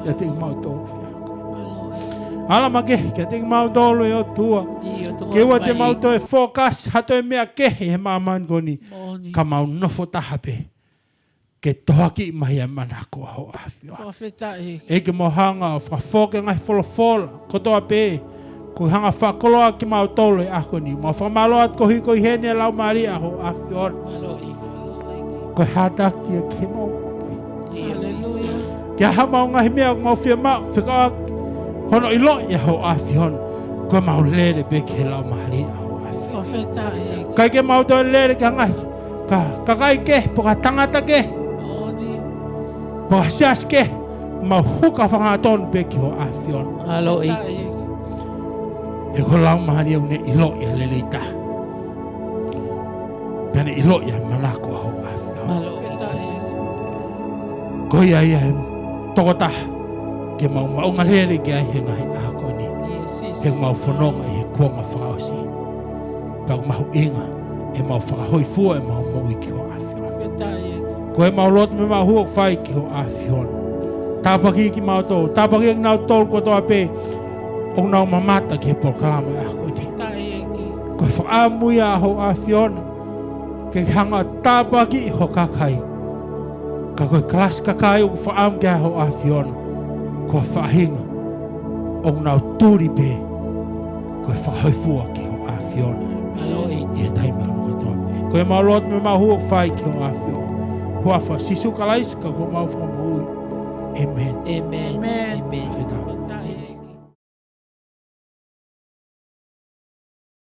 ʻiate kimautolu. Mālō. Ala makehe kiate kimautolu ʻe ʻOtua. ʻIo, ʻOtua. Ke ʻoua te mau toe focus ha toe meʻa kehe he māmani ko eni. Moʻoni. Ka mau nofo taha pē ke tohoakiʻi mai ʻa e manako ʻa ho ʻAfiona. Fakafetaʻi. ʻEiki, mau hanga ʻo fakafoki e ngaahi folofola kotoa pē kuo hanga ʻo fakakoloa kimautolu he ʻaho ko eni. Mau fakamālō atu koeʻuhi ko e ʻi heni ʻa e Laumālie ʻa ho ʻAfiona. Mālō ʻEiki. Ko e hataki ia ki heʻemau. Haleluia. Ke ʻi ai haʻamau ngaahi meʻa ʻoku mau fiemaʻu fekauʻaki hono ʻiloʻi ʻa ho ʻAfiona, ko ʻemau lele pē ki he Laumālie ʻa ho ʻAfiona. Fakafetaʻi ʻEiki. ʻIkai ke mau toe lele ki ha ngaahi ka, kakai kehe, pe ko ha tangata kehe. Moʻoni. Pe ko ha siasi kehe, mau hūfanga hangatonu pē ki ho ʻAfiona. Mālō ʻEiki. Fakafetaʻi ʻEiki. He ko e Laumālie ʻoku ne ʻiloʻi ʻa e lelei taha. Pea ne ʻiloʻi ʻa e manako ʻa ho ʻAfiona. Mālō ʻEiki. Fakafetaʻi ʻEiki. Ko ia ia e tokotaha ke mau maʻunga lele ki ai he ngaahi ʻaho ko eni. Yes, yes. He mau fononga ʻi he kuonga fakaʻosi. Pea ʻoku mahuʻinga ʻemau fakahōifua ʻemau moʻui ki ho ʻAfiona. Fakafetaʻi ʻEiki. Ko ʻemau lotu mo ʻemau hū ʻoku fai ki ho ʻAfiona. Tāpuakiʻi kimautolu, tāpuakiʻi kinautolu kotoa pē ʻoku nau mamata ki he polokalama ʻo e ʻaho ko eni. Fakafetaʻi ʻEiki. Ko e fakaʻamu ia ʻa ho ʻAfiona ke hanga ʻo tāpuakiʻi ho kakai. Ka ko e kalasi kakai ʻoku fakaʻamu ki ai ho ʻAfiona, ko e faʻahinga ʻoku nau tuli pē ko e fakahōifua ki ho ʻAfiona. Mālō ʻEiki. ʻI he taimi kotoa pē. Ko ʻemau lotu mo ʻemau hū ʻoku fai ki ho ʻAfiona. Huafa ʻo Sīsū Kalaisi ko homau Fakamoʻui. ʻĒmeni. ʻĒmeni. ʻĒmeni. ʻĒmeni.